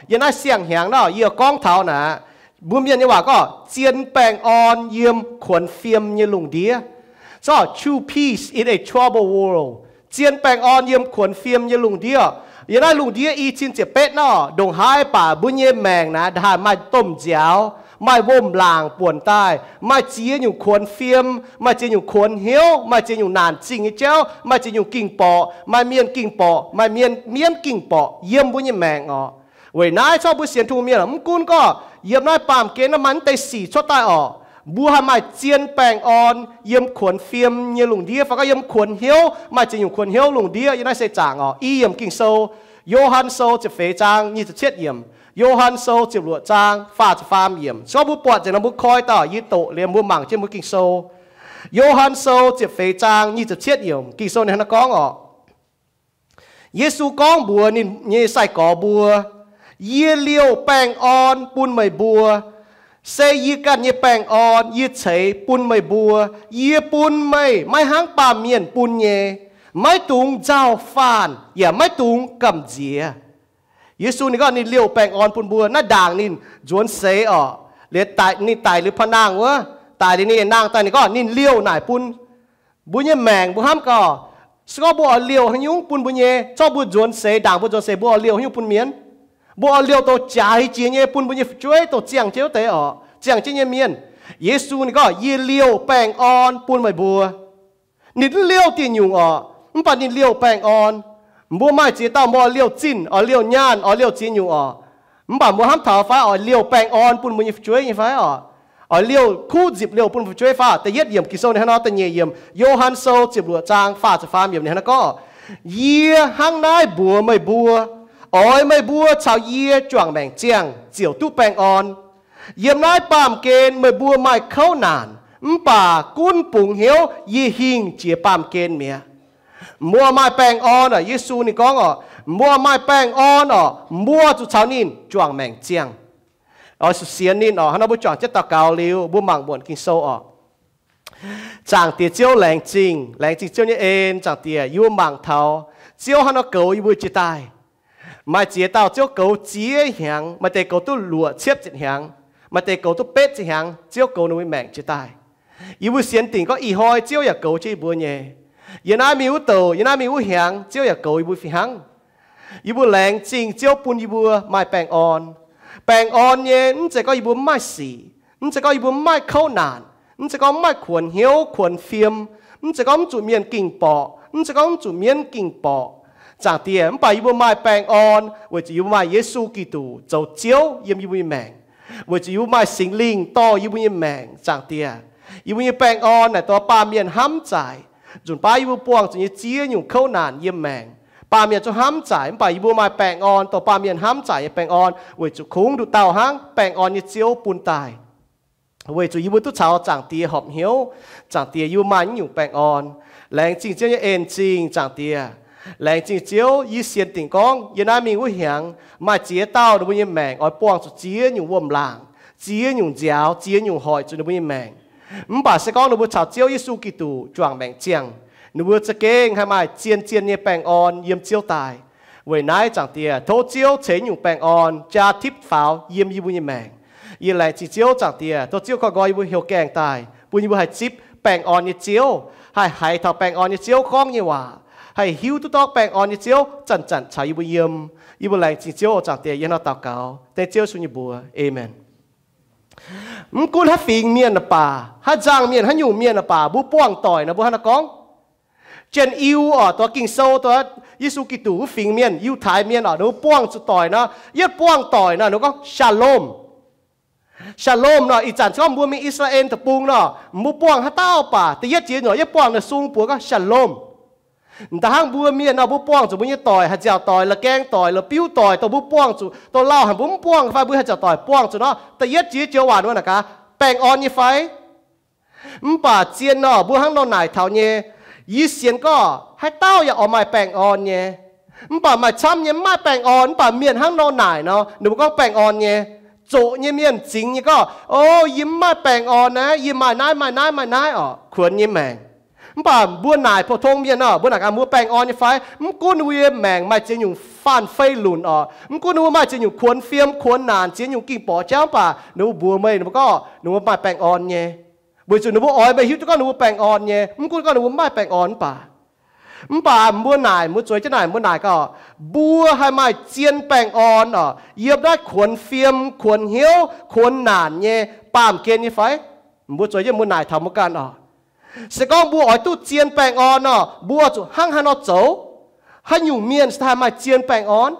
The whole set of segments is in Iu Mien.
Yiem naaiv siang-hnyangx nor, yie gorngv taux naaic, mbuo mienh nyei waac gorngv, zien baengh orn yiem kuonx fiem nyei lungh ndiev. True peace in a troubled world. Zien baengh orn yiem kuonx fiem nyei lungh ndiev. Yiem naaiv lungh ndiev i cin ziepc betv nor, ndongc haaix baac mbuo nyei maengc naaic haih maaih domh nziaaux, maaih wuom-laangc buonc daaih, maaih ziex nyungc kuonx fiem, maaih ziex nyungc kuonx hnyouv, maaih ziex nyungc naanc zingh nyei jauv, maaih ziex nyungc ging-borqc, maaih mienh ging-borqc, maaih mienh mienv ging-borqc yiem mbuo nyei maengc orqc. Weic naaiv corc mbuo sienx Tin-Hungh mienh mv gunv gorngv yiem naaiv baamh gen naaiv maaih naaiv deix sic cuotv daaih orqc, mbuo haih maaih zien baengh orn yiem kuonx fiem nyei lungh ndiev fai gorngv yiem kuonx hnyouv, maaih ziex nyungc kuonx hnyouv lungh ndiev yiem naaiv seix zaangc orqc. I yiemc Ging-Sou, Yo^han Sou ziepc feix zaang nyic ziepc cietv yiemc, Yo^han Sou ziepc luoqc zaang faah ziepc faam yiemc. Corc mbuo buatc nzengc nor mbuo koi dauh yie doqc liuz mbuo mangc jienv mbuo Ging-Sou. Yo^han Sou ziepc feix zaang nyic ziepc cietv yiemc, Ging-Sou ninh hnangv naaiv gorngv orqc. Yesu gorngv mbuox ninh nyei sai-gorx mbuo, Yie liouh baengh orn bun meih mbuo. Se yie ganh nyei baengh orn yie ceix bun meih mbuo. Yie bun meih maiv hnangv baamh mienh bun nyei. Maiv dungx nzauh faanh yaac maiv dungx gamh nziex. Yesu ninh gorngv ninh liouh baengh orn bun mbuo. Naaiv ndaangc ninh nzuonx seix orqc, liuz ninh daic liuz pa'naangh wuov, daic liuz ninh nangh daaih ninh gorngv ninh liouh naaic bun mbuo nyei maengc mbuo hnamv gaax. Se gorngv mbuo oix liouh haaix nyungc bun mbuo nyei, zorqv mbuo nzuonx seix, ndaangc mbuo nzuonx seix mbuo oix liouh haaix nyungc bun mienh? Mbuo oix liouh dongh jaaix jiex nyei bun mbuo nyei fu'jueiv dongh ziangh jienv wuov deix orqc, ziangh jienv nyei mienh. Yesu ninh gorngv, Yie liouh baengh orn bun meih mbuo. Ninh mv liouh dieh nyungc orqc, mv baac ninh liouh baengh orn. Mbuo maaih ziex dauh mbuo oix liouh zinh, oix liouh nyaanh, oix liouh ziex nyungc orqc. Mv baac mbuo hnamv taux fai oix liouh baengh orn bun mbuo nyei fu'jueiv nyei fai orqc? Oix liouh kuv nzipc liouh bun fu'jueiv fai? Da'yietv yiemc Ging-Sou ninh hnangv nor, da'nyeic yiemc Yo^han Sou ziepc luoqc zaang faah ziepc faam yiemc ninh hnangv nor gorngv, Yie hnangv naaiv mbuox meih mbuo, oix meih mbuo caux yie juangc maengc ziangh ziouc duqv baengh orn. Yiem naaiv baamh gen meih mbuo maaih kouv naanc, mv baac gunv bungx hnyouv, yie hingh jiex baamh gen mi'aqv. Mbuo maaih baengh orn orqc. Yesu ninh gorngv orqc, mbuo maaih baengh orn orqc, mbuo zuqc caux ninh juangc maengc ziangh. Oix zuqc sienx ninh orqc. Hnangv nor mbuo juangc jienv daux gaux liuz, mbuo mangc muonc Ging-Sou orqc. Zaangc Diex Ziouv, laengz zingh, laengz zingh Ziouv nyei en. Zaangc Diex, yie mbuo mangc taux Ziouv hnangv nor goux yie mbuo jiex daaih. Maaih ziex dauh Ziouv goux ziex hnyangx, maaih deix goux duqv luoqc cietv ziepc hnyangx, maaih deix goux duqv betv ziepc hnyangx, Ziouv goux ninh mbuo maengc jiex daaih. Yie mbuo sienx dingc gorngv ih hnoi Ziouv yaac goux jienv yie mbuo nyei. Yiem naaiv mingh wuov douc, yiem naaiv mingh wuov hnyangx, Ziouv yaac goux yie mbuo fih hnangv. Yie mbuo laengz zingh Ziouv bun yie mbuo maaih baengh orn. Baengh orn nyei, mv zeiz gorngv yie mbuo mv maaih sic, mv zeiz gorngv yie mbuo mv maaih kouv naanc, mv zeiz gorngv mv maaih kuonx hnyouv kuonx fiem, mv zeiz gorngv mv zuqc mienh ging-borqc, mv zeiz gorngv mv zuqc mienv ging-borqc, Zaangc Diex, mv baac yie mbuo maaih baengh orn weic zuqc yie mbuo maaih Yesu Giduc zoux Ziouv yiem yie mbuo nyei maengc, weic zuqc yie mbuo maaih Singx Lingh dorh yie mbuo nyei maengc. Zaangc Diex, yie mbuo nyei baengh orn naaic dorh baamh mienh hnamv zaaic. Nzunc baav yie mbuo buangh zuqc nyei ziex nyungc kouv naanc yiem maengc, baamh mienh zungv hnamv zaaic, mv baac yie mbuo maaih baengh orn dorh baamh mienh hnamv zaaic nyei baengh orn weic zuqc kungx nduqc dauh hnangv baengh orn nyei Ziouv bun daaih. Weic zuqc yie mbuo duqv caux Zaangc Diex horpc hnyouv, Zaangc Diex, yie mbuo maaih naaiv nyungc baengh orn. Laengz zingh Ziouv nyei en-zingh, Zaangc Diex. Laengz zingh Ziouv, yie sienx dingc gorngv yiem naaiv mingh wuov hnyangx maaih ziex dauh ninh mbuo nyei maengc oix buangh zuqc ziex nyungc wuom-laangc, ziex nyungc nziaaux, ziex nyungc hoic zuqc ninh mbuo nyei maengc. Mv baac se gorngv ninh mbuo caux Ziouv Yesu Giduc juangc maengc ziangh, ninh mbuo za'gengh haih maaih zien-zien nyei baengh orn yiem Ziouv daaih. Weic naaiv, Zaangc Diex, tov Ziouv ceix nyungc baengh orn jaa tipv faaux yiem yie mbuo nyei maengc. Yie laengz zingh Ziouv, Zaangc Diex, tov Ziouv koi nqoi yie mbuo heuc gaengh daaih, bun yie mbuo haih zipv baengh orn nyei Ziouv, haih haiz taux baengh orn nyei Ziouv gorngv nyei waac, haih hiuv duqv dorngv baengh orn nyei Ziouv zanc-zanc caux yie mbuo yiem. Yie mbuo laengz zingh Ziouv, Zaangc Diex, yie hnangv nor daux gaux dengv Ziouv Yesu nyei mbuox. Aamen. Mv gunv haaix fingx mienh aah baac, haaix nzangc mienh, haaix nyungc mienh aah baac, mbuo buangh doic nor mbuo hnangv nor gorngv. Jan-Eu orqc, dongh Ging-Sou dongh Yesu Giduc wuov fingx mienh, Yiutai mienh orqc, ninh mbuo buangh zuqc doic nor, yietv buangh doic nor ninh mbuo gorngv Shalom. Shalom nor, ih zanc gorngv mbuo mingh I^saa^laa^en Deic-Bung nor, mbuo buangh haaix dauh baac da'yietv jiex nor yietv buangh ninh sung buoz gorngv Shalom. M'daaih hnangv mbuo mienh nor, mbuo buangh zuqc mbuo nyei doic, haaix nziaauc doic, la'gaeng doic, la'biuv doic, dongh mbuo buangh zuqc dongh lauh haic mbuo mv buangh fai mbuo haaix nziaauc doic buangh zuqc nor, da'yietv jiex joux waac wuov naaic gaax baengh orn nyei fai? Mv baac zien nor, mbuo hnangv nor naaic taux nyei, yie sienx gorngv haaix dauh yaac oix maaih baengh orn nyei. Mv baac maaih camv nyei mv maaih baengh orn, mv baac mienh hnangv nor naaic nor, ninh mbuo gorngv baengh orn nyei. Zoqc nyei mienh zingx nyei gorngv, O, yie mv maaih baengh orn aqv, yie maaih naaiv maaih naaiv maaih naaiv orqc, kuonx nyei maengc. Mv baac mbuo naaic pou-tong mienh nor, mbuo naaic gaax mbuo baengh orn nyei fai? Mv gunv ninh mbuo nyei maengc maaih ziex nyungc faanh fei lunc oc, mv gunv ninh mbuo maaih ziex nyungc kuonx fiem kuonx naanc, ziex nyungc ging borqc jauv, mv baac ninh mbuo mbuox meih, ninh mbuo gorngv ninh mbuo maaih baengh orn nyei. Weic zuqc ninh mbuo oix meih hiuv duqv gorngv ninh mbuo baengh orn nyei, mv gunv gorngv ninh mbuo mv maaih baengh orn mv baac. Mv baac mbuo naaic, mbuo zueiz jienv naaic, mbuo naaic gaax, mbuo haih maaih zien baengh orn oc, yiem naaiv kuonx fiem, kuonx hnyouv, kuonx naanc nyei baamh gen nyei fai? Mbuo zueiz jienv mbuo naaic taux mbuo ganh oc. Se gorngv mbuo oix duqv zien baengh orn nor, mbuo zuqc hnangv haaix nor zoux? Haaix nyungc mienh se haih maaih zien baengh orn?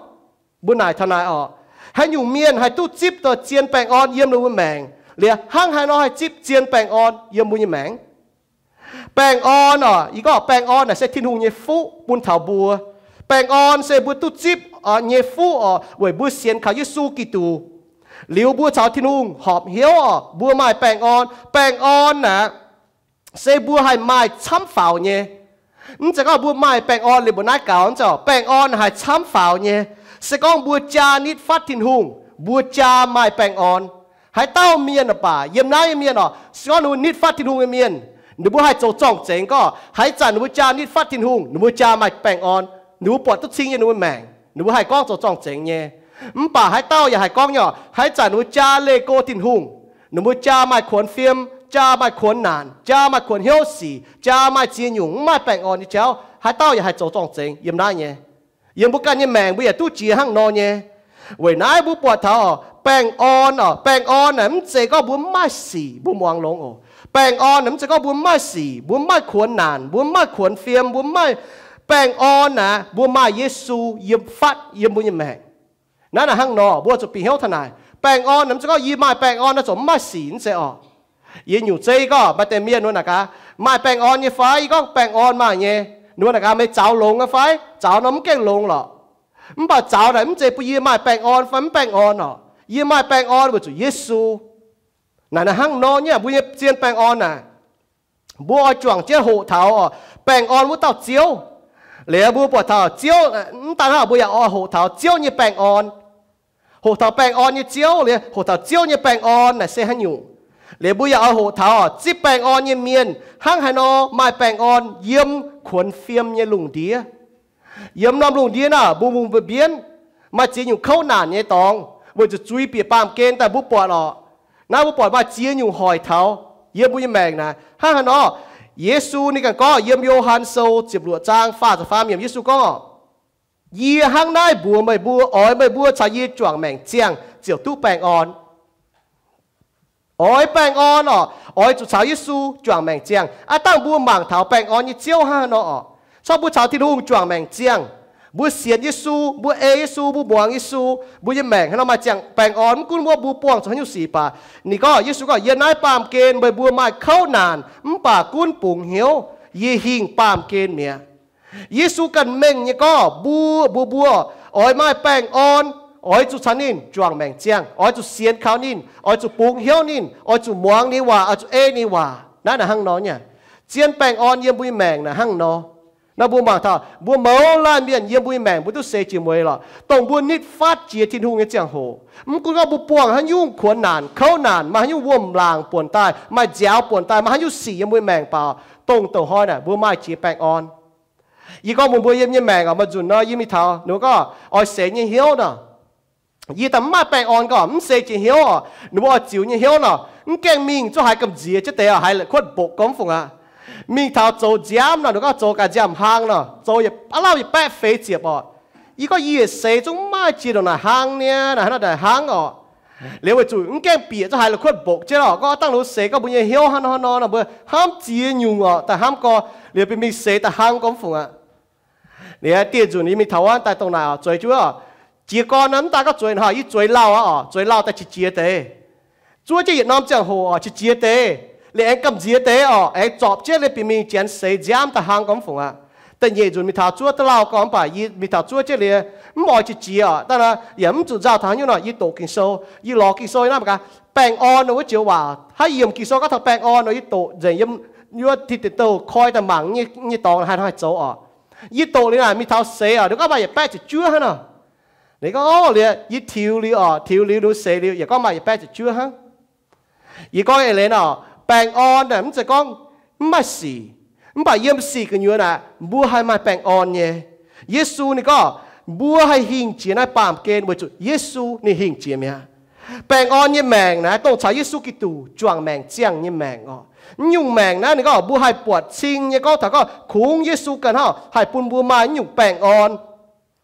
Mbuo naaic taux naaic oc. Haaix nyungc mienh haih duqv zipv duqv zien baengh orn yiem ninh mbuo maengc? Liuz hnangv haaix nor haih zipv zien baengh orn yiem mbuo nyei maengc? Baengh orn oc, yie gorngv baengh orn naaic se Tin-Hungh nyei fuqv bun taux mbuo. Baengh orn se mbuo duqv zipv nyei fuqv oc, weic mbuo sienx kaux Yesu Giduc. Liuz mbuo caux Tin-Hungh horpc hnyouv oc, mbuo maaih baengh orn. Baengh orn naaic se mbuo haih maaih camv faaux nyei. Mv zeiz gorngv mbuo maaih baengh orn liuz mbuo naaiv gaux, mv zeiz. Baengh orn haih camv faaux nyei. Se gorngv mbuo jaa nitv fatv Tin-Hungh, mbuo jaa maaih baengh orn. Haaix dauh mienh oc baac, yiem naaiv nyei mienh oc, se gorngv ninh mbuo nitv fatv Tin-Hungh nyei mienh, ninh mbuo haih zoux zorng-zengx gorngv haaix zanc ninh mbuo jaa nitv fatv Tin-Hungh, ninh mbuo jaa maaih baengh orn, ninh mbuo buatc duqv cing yiem ninh mbuo maengc, ninh mbuo haih gorngv zoux zorng-zengx nyei. Mv baac haaix dauh yaac haih gorngv nyei oc, haaix zanc ninh mbuo jaa leih go Tin-Hungh, ninh mbuo jaa maaih kuonx fiem, jaa maaih kuonx naanc, jaa maaih kuonx hnyouv sic, jaa maaih ziex nyungc mv maaih baengh orn nyei jauv, haaix dauh yaac haih zoux zorng-zengx yiem naaiv nyei. Yiem mbuo ganh nyei maengc mbuo yaac duqv jiex hnangv nor nyei. Weic naaiv mbuo buatc taux oc, baengh orn oc, baengh orn naaic mv zeiz gorngv mbuo mv maaih sic mbuo muangx longx oc. Baengh orn naaic mv zeiz gorngv mbuo mv maaih sic, mbuo mv maaih kuonx naanc, mbuo mv maaih kuonx fiem, mbuo mv maaih, baengh orn naaic mbuo maaih Yesu yiem fatv yiem mbuo nyei maengc. Naaiv naaic hnangv nor, mbuo zuqc bieqc hnyouv taux naaic. Baengh orn naaic mv zeiz gorngv yie maaih baengx orn naaiv zoux mv maaih sic, mv zeiz oc. Yie nyungc zeiv gorngv maaih deix mienh wuov naaic gaax, maaih baengh orn nyei fai? Yie gorngv baengh orn maaih nyei. Ninh mbuo naaic gaax, meih zaux longx nyei fai? Zaux nor mv gaengh longx lorqc. Mv baac zaux naaic mv zeiz bun yie maaih baengh orn fai mv baengh orn oc. Yie maaih baengh orn weic zuqc Yesu. Naaic naaic hnangv nor nyei, mbuo nyei zien baengh orn naaic, mbuo oix juangc jienv hoqc taux oc, baengh orn wuov dauh Ziouv. Liuz mbuo buatc taux Ziouv, mv daan hnangv, mbuo yaac oix hoqc taux Ziouv nyei baengh orn. Hoqc taux baengh orn nyei Ziouv, liuz hoqc taux Ziouv nyei baengh orn naaic se haaix nyungc. Liuz mbuo yaac oix hoqc taux oc, zipv baengh orn nyei mienh hnangv haaix nor maaih baengh orn yiem kuonx fiem nyei lungh ndiev. Yiem norm lungh ndiev naaic, mbuo mungh mbuo mbienv, maaih ziex nyungc kouv naanc nyei dorngx, weic zuqc zuiz bieqc baamh gen daaih mbuo buatc oc. Naaiv mbuo buatc maaih ziex nyungc hoic taux yiem mbuo nyei maengc naaic. Hnangv haaix nor? Yesu ninh ganh gorngv yiem Yo^han Sou ziepc luoqc zaang faah ziepc faam yiemc, Yesu gorngv, Yie hnangv naaiv mbuox meih mbuo, oix meih mbuo caux yie juangc maengc ziangh ziouc duqv baengh orn. Oix baengh orn oc, oix zuqc caux Yesu juangc maengc ziangh. Aav dangh mbuo mangc taux baengh orn nyei Ziouv hnangv haaix nor oc. Corc mbuo caux Tin-Hungh juangc maengc ziangh, mbuo sienx Yesu, mbuo ei Yesu, mbuo muangx Yesu, mbuo nyei maengc hnangv nor maaih ziangh baengh orn. Mv gunv mbuo mbuo buangh zuqc haaix nyungc sic baac, ninh gorngv, Yesu gorngv, Yiem naaiv baamh gen meih mbuo maaih kouv naanc, mv baac gunv bungx hnyouv, yie hingh baamh gen mi'aqv. Yesu ganh mengh nyei gorngv mbuo, mbuo, mbuo oix maaih baengh orn, oix zuqc caux ninh juangc maengc ziangh, oix zuqc sienx kaux ninh, oix zuqc bungx hnyouv ninh, oix zuqc muangx ninh waac, oix zuqc ei ninh waac. Naaiv naaic hnangv nor nyei. Zien baengh orn yiem mbuo nyei maengc naaic hnangv nor. Naaiv mbuo mangc taux mbuo mouz laanh mienh yiem mbuo nyei maengc mbuo duqv seix jiex mueiz lorqc, dongh mbuo nitv fatv jiex Tin-Hungh nyei ziangh hoc. Mv gunv gorngv mbuo buangh haaix nyungc kuonx naanc, kouv naanc, maaih haaix nyungc wuom-laangc buonc daaih, maaih nziaaux buonc daaih, maaih haaix nyungc sic yiem mbuo nyei maengc baac, dongh douc hnoi naaic mbuo maaih jiex baengh orn. Yie gorngv mbuox mbuo yiem nyei maengc oc, maaih nzunc nor yie mingh taux ninh mbuo gorngv oix seix nyei hnyouv nor. Yie daaih mv maaih baengh orn gorngv mv seix jiex hnyouv oc. Ninh mbuo oix ziux nyei hnyouv nor, mv gaengh mingh zuqc haiz gamh nziex jienv deix oc, haiz la'kuotv mbokc gorngv mv fungc aqv. Mingh taux zoux nziaamv nor, ninh gorngv zoux gaax nziaamv hlang nor, zoux yietc baav lauh yietc baeqv feix ziepc oc. Yie gorngv yie yietc seix zungv mv maaih jiex ndongc naaic hnangv niaa, naaic hnangv naaic hnangv oc. Liuz weic zuqc mv gaengh bieqc zuqc haiz la'kuotv mbokc jienv oc. Gorngv dangh loz seix gorngv mbuo nyei hnyouv hnangv nor hnangv nor, mbuo hnamv ziex nyungc oc, daaih hnamv gorngv liuz bun mingh seix daaih hnangv gorngv mv fungc aqv. Liuz dieh nzunc yie mingh taux wuov daaih dongh naaic oc, zueiz jienv oc. Jiez gorn nor mv daaih gorngv zueiz hnoi, yie zueiz lauh aqv oc, zueiz lauh daaih qiex jiez deix. Zuov jienv yietc norm ziangh hoc oc, qiex jiez deix. Liuz aengx gamh nziex deix oc, aengx zorpc jienv liuz bieqc mingh janx seix nziaamv daaih hnangv gorngv mv fungc aqv. Da'nyeic nzunc mingh taux zuov duqv lauh gorngv mv baac yie mingh taux zuov jienv liuz mv oix qiex jiez oc. Daaih nor yaac mv zuqc nzauh taux haaix nyungc nor, yie doqc Ging-Sou, yie lorz Ging-Sou yie naaiv mangc gaax, baengh orn nor wuov joux waac, haaix yiemc Ging-Sou gorngv taux baengh orn nor yie doqc nzengc yiem wuov tin deic douh koi daaih mangc nyei dorngx haaix nor haih zoux oc. Yie doqc liuz naaic mingh taux seix oc, ninh gorngv maaih yietc baeqv ziepc juov hnangv nor. Ninh gorngv, o, liuz yie tiux liuz oc, tiux liuz ninh seix liuz yaac gorngv maaih yietc baeqv ziepc juov hnangv. Yie gorngv eix leiz nor, baengh orn naaic mv zeiz gorngv mv maaih sic. Mv baac yiem sic gu'nyuoz naaic mbuo haih maaih baengh orn nyei. Yesu ninh gorngv, mbuo haih hingh jiex naaiv baamh gen weic zuqc Yesu ninh hingh jiex mi'aqv. Baengh orn nyei maengc naaic dongh caux Yesu Giduc juangc maengc ziangh nyei maengc oc. Naaiv nyungc maengc naaiv ninh gorngv mbuo haih buatc cing nyei gorngv taux gorngv kungx Yesu ganh hnangv haih bun mbuo maaih naaiv nyungc baengh orn.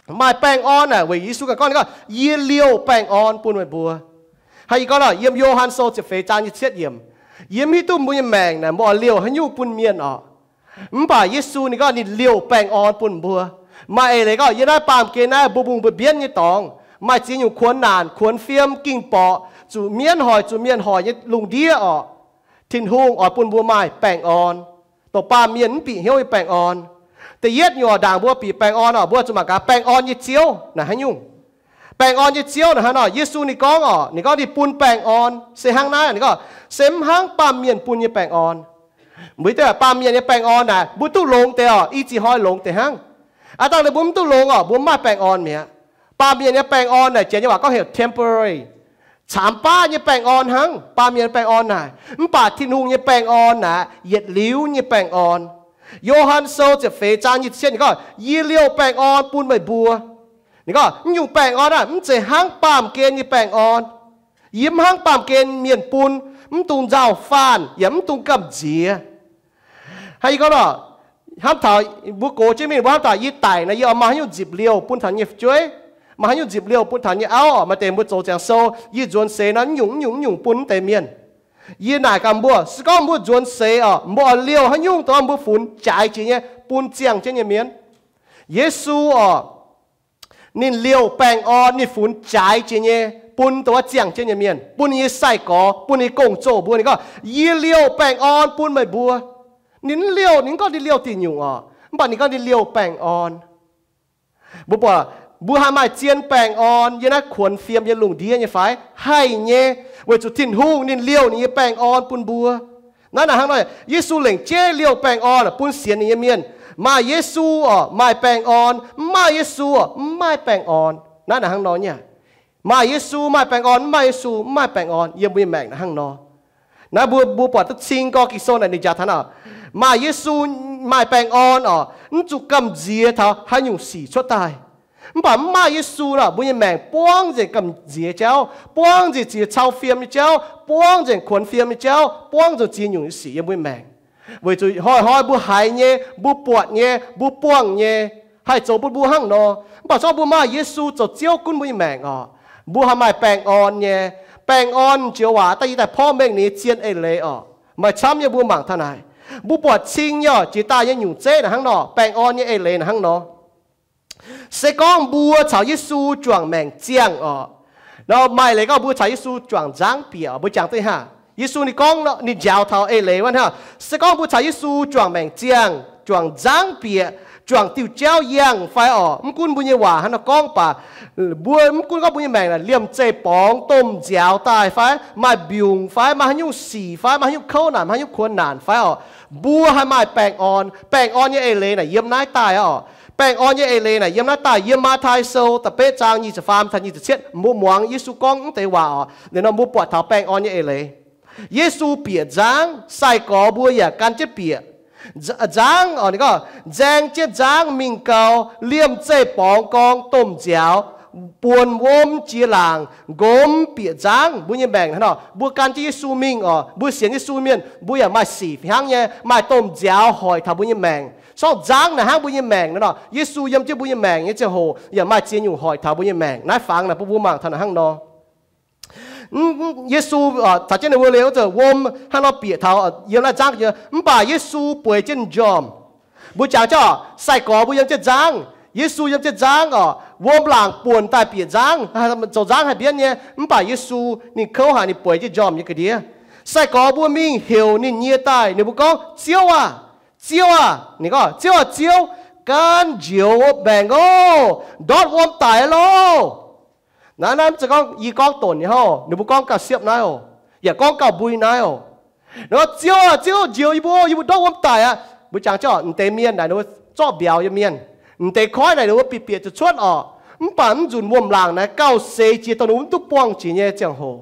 Maaih baengh orn naaic weic Yesu ganh gorngv, ninh gorngv, yie liouh baengh orn bun meih mbuo. Hnangv yie gorngv nor, yiem Yo^han Sou ziepc feix zaang nyic cietv yiemc, yie mv hiuv duqv mbuo nyei maengc naaic mbuo oix liouh haaix nyungc bun mienh oc. Mv baac Yesu ninh gorngv ninh liouh baengh orn bun mbuo. Maaih eix leiz gorngv yiem naaiv baamh gen naaiv mbuo mbungh mbuo mbienv nyei dorngx, maaih ziex nyungc kuonx naanc, kuonx fiem, ging borqc, zuqc mienv hoic, zuqc mienh hoic nyei lungh ndiev oc, Tin-Hungh oix bun mbuo maaih baengh orn, dongh baamh mienh mv bieqc hnyouv nyei baengh orn. Da'yietv nyungc ndaangc mbuo bieqc baengh orn oc, mbuo zuqc mangc gaax baengh orn nyei Ziouv naaic haaix nyungc. Baengh orn nyei Ziouv naaic hnangv nor, Yesu ninh gorngv oc, ninh gorngv ninh bun baengh orn se hnangv naaiv, ninh gorngv se mv hnangv baamh mienh bun nyei baengh orn. Mbuo hiuv duqv baamh mienh nyei baengh orn naaic mbuo duqv longx deix oc, i ziex hnoi longx deix hnangv. Aav dangh ninh mbuo mv duqv longx oc, mbuo maaih baengh orn mi'aqv. Baamh mienh nyei baengx orn naaic janx nyei waac gorngv heuc temporary, caamx baav nyei baengh orn hnangv. Baamh mienh nyei baengh orn naaic, mv baac Tin-Hungh nyei baengh orn naaic yietc liuz nyei baengh orn. Yo^han Sou ziepc feix zaang nyic cietv ninh gorngv, yie liouh baengh orn bun meih mbuo. Ninh gorngv naaiv nyungc baengh orn naaic mv zeiz hnangv baamh gen nyei baengh orn. Yie mv hnangv baamh gen mienh bun, mv dungx nzauh faanh yaac mv dungx gamh nziex. Hnangv yie gorngv nor, hnamv taux mbuo gox jienv mingh, mbuo hnamv taux yie daic nor, yie oix maaih haaix nyungc nzipc liouh bun taux nyei fu'jueiv, maaih haaix nyungc nzipc liouh bun taux nyei auv oc. Maaih deix mbuo zoux ziangx sou, yie nzuonx seix nor, naaiv nyungc, naaiv nyungc, naaiv nyungc bun deix mienh. Yie naaic gaax mbuo, se gorngv mbuo nzuonx seix oc, mbuo oix liouh haaix nyungc dongh mbuo funx jaaix jiex nyei bun ziangh jienv nyei mienh? Yesu oc, ninh liouh baengh orn, ninh funx jaaix jiex nyei bun dongh wuov ziangh jienv nyei mienh, bun ninh nyei sai-gorx, bun ninh nyei gong-zoh mbuo. Ninh gorngv, yie liouh baengh orn bun meih mbuo. Ninh mv liouh, ninh mv gorngv ninh liouh diuc nyungc oc, mv baac ninh gorngv ninh liouh baengh orn. Mbuo buatc, mbuo haih maaih zien baengh orn yiem naaiv kuonx fiem nyei lungh ndiev nyei fai? Haih nyei, weic zuqc Tin-Hungh ninh liouh ninh nyei baengh orn bun mbuo. Naaiv naaic hnangv nor, Yesu lengc jeiv liouh baengh orn bun sienx ninh nyei mienh. Maaih Yesu oc, maaih baengh orn. Mv maaih Yesu oc, mv maaih baengh orn. Naaiv naaic hnangv nor nyei. Maaih Yesu maaih baengh orn, mv maaih Yesu mv maaih baengh orn. Yiem mbuo nyei maengc naaic hnangv nor. Naaiv mbuo, mbuo buatc duqv cing gorx Ging-Sou naaic ninh njaaux taux nor, maaih Yesu maaih baengh orn oc, mv zuqc gamh nziex taux haaix nyungc sic cuotv daaih. Mv baac mv maaih Yesu nor, mbuo nyei maengc buangv nzengc gamh nziex jauv, buangv nzengc ziex cau fiem nyei jauv, buangv nzengc kuonx fiem nyei jauv, buangv nzengc ziex nyungc nyei sic yiem mbuo nyei maengc. Weic zuqc hnoi-hnoi mbuo haiz nyei, mbuo buatc nyei, mbuo buangh nyei, haih zoux bun mbuo hnangv nor. Mv baac se gorngv mbuo maaih Yesu zoux Ziouv gunv mbuo nyei maengc oc, mbuo haih maaih baengh orn nyei. Baengh orn joux waac daaih yie daaih porv mengh ninh nyei zien eix leiz oc. Maaih camv nyei mbuo mangc taux naaic. Mbuo buatc cing nyei oc, jiex daaih nyei nyungc zeiv naaic hnangv nor, baengh orn nyei eix leiz naaic hnangv nor. Se gorngv mbuo caux Yesu juangc maengc ziangh oc, nor maaih leiz gorngv mbuo caux Yesu juangc nzangv bieqc oc. Mbuo jangx duqv haav, Yesu ninh gorngv, ninh njaaux taux eix leiz wuov hnangv. Se gorngv mbuo caux Yesu juangc maengc ziangh, juangc nzangv bieqc, juangc diuh jauv yangh fai oc, mv gunv mbuo nyei waac hnangv nor gorngv baac, mbuo mv gunv gorngv mbuo nyei maengc naaic liemh zeih borngz domh nziaaux daaih fai maaih mbiungc fai maaih haaix nyungc sic fai maaih haaix nyungc kouv naanc, maaih haaix nyungc kuonx naanc fai oc, mbuo haih maaih baengh orn. Baengh orn nyei eix leiz naaic yiem naaiv daaih oc. Baengh orn nyei eix leiz naaic yiem naaiv daaih, yiem Matv^taai Sou da'betv zaang nyic ziepc faam taux nyic ziepc cietv, mbuo muangx Yesu gorngv mv deix waac oc. Liuz nor mbuo buatc taux baengh orn nyei eix leiz. Yesu bieqc nzangv, sai-gorx mbuo yaac gan jienv bieqc nzangv oc. Ninh gorngv, nzaeng jienv nzangv mingh gau, liemh zeih borngz gorngv domh nziaaux buonc wuom jiex laangc, nqomz bieqc nzangv. Mbuo nyei maengc hnangv nor, mbuo gan jienv Yesu mingh oc, mbuo sienx Yesu mienh, mbuo yaac maaih sic hnangv nyei, maaih domh nziaaux hoic taux mbuo nyei maengc. Sorng nzangv naaic hnangv mbuo nyei maengc naaiv nor, Yesu yiem jienv mbuo nyei maengc nyei ziangh hoc yaac maaih ziex nyungc hoic taux mbuo nyei maengc. Naaiv fangx naaic bun mbuo mangc taux naaic hnangv nor. Yesu caux jienv ninh mbuo liuz, wuom hnangv nor bieqc taux yiem naaiv nzangv nyei. Mv baac Yesu bueix jienv m'njormh. Mbuo jangx jienv oc, sai-gorx mbuo yiem jienv nzangv, Yesu yiem jienv nzangv oc. Wuom laangc buonc daaih bieqc nzangv, zoux nzangv haih mbienv nyei. Mv baac Yesu ninh kouv haic, ninh bueix jienv m'njormh nyei ga'ndiev. Sai-gorx mbuo mingh heuc ninh nyie daaih, ninh mbuo gorngv, Ziouv aah! Ziouv aah! Ninh gorngv, Ziouv aah, Ziouv, gan njoux maengc oc, ndortv wuom daic loh. Naaiv, naaiv mv zeiz gorngv yie gorngv donc nyei hnangv, ninh mbuo gorngv gauh siepv naaiv oc, yaac gorngv gauh mbui naaiv oc. Ninh gorngv, Ziouv aah, Ziouv, njoux yie mbuo, yie mbuo ndortv wuom daic aqv. Mbuo jangx jienv oc, m'deix mienh naaic ninh mbuo zorqv mbiauz yiem mienh. M'deix koiv naaic ninh mbuo bieqc bieqc zuqc cuotv oc. Mv baac mv nzunc wuom-laangc naaic gauh seix jiex dongh ninh mbuo mv duqv buangh jiex nyei ziangh hoc.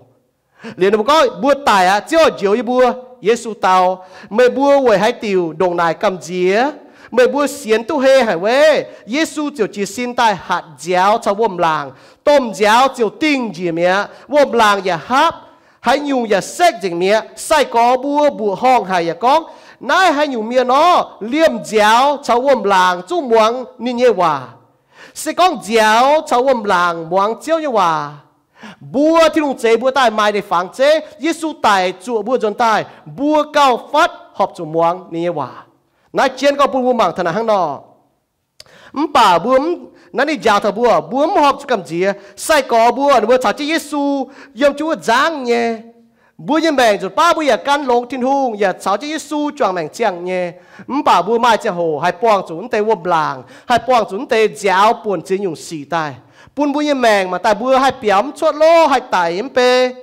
Liuz ninh mbuo gorngv, Mbuo daic aqv, Ziouv aah, njoux yie mbuo. Yesu dau, Meih mbuo weic haaix diuc ndongc naaic gamh nziex? Meih mbuo sienx duqv hei haic weiv? Yesu ziouc jiez sin daaih hatc nziaaux caux wuom-laangc. Domh nziaaux ziouc dingh njiec mi'aqv. Wuom-laangc yaac hapv, haaix nyungc yaac sekv nzengc mi'aqv. Sai-gorx mbuo mbuoqc horngh haic yaac gorngv, Naaiv haaix nyungc mienh nor? Liemh nziaaux caux wuom-laangc zungv muangx ninh nyei waac. Se gorngv nziaaux caux wuom-laangc muangx Ziouv nyei waac, mbuo Tin-Hungh zeix mbuo daaih maaih leiz-fangx zeiv. Yesu daic zuoqc mbuo nzuonx daaih, mbuo gauh fatv horpc zuqc muangx ninh nyei waac. Naaiv jienv gorngv bun mbuo mangc taux naaic hnangv nor. Mv baac mbuo, naaiv ninh njaaux taux mbuo, mbuo mv horpc zuqc gamh nziex. Sai-gorx mbuo, ninh mbuo caux jienv Yesu yiem jienv wuov nzangv nyei. Mbuo nyei maengc nzunc baav mbuo yaac gan longx Tin-Hungh, yaac caux jienv Yesu juangc maengc ziangh nyei. Mv baac mbuo maaih ziangh hoc haih buangh zuqc mv deix wuom-laangc, haih buangh zuqc mv deix nziaaux buonc ziex nyungc sic daaih, bun mbuo nyei maengc mangc daaih mbuo haih biaux mv cuotv lov, haih daic mv bei.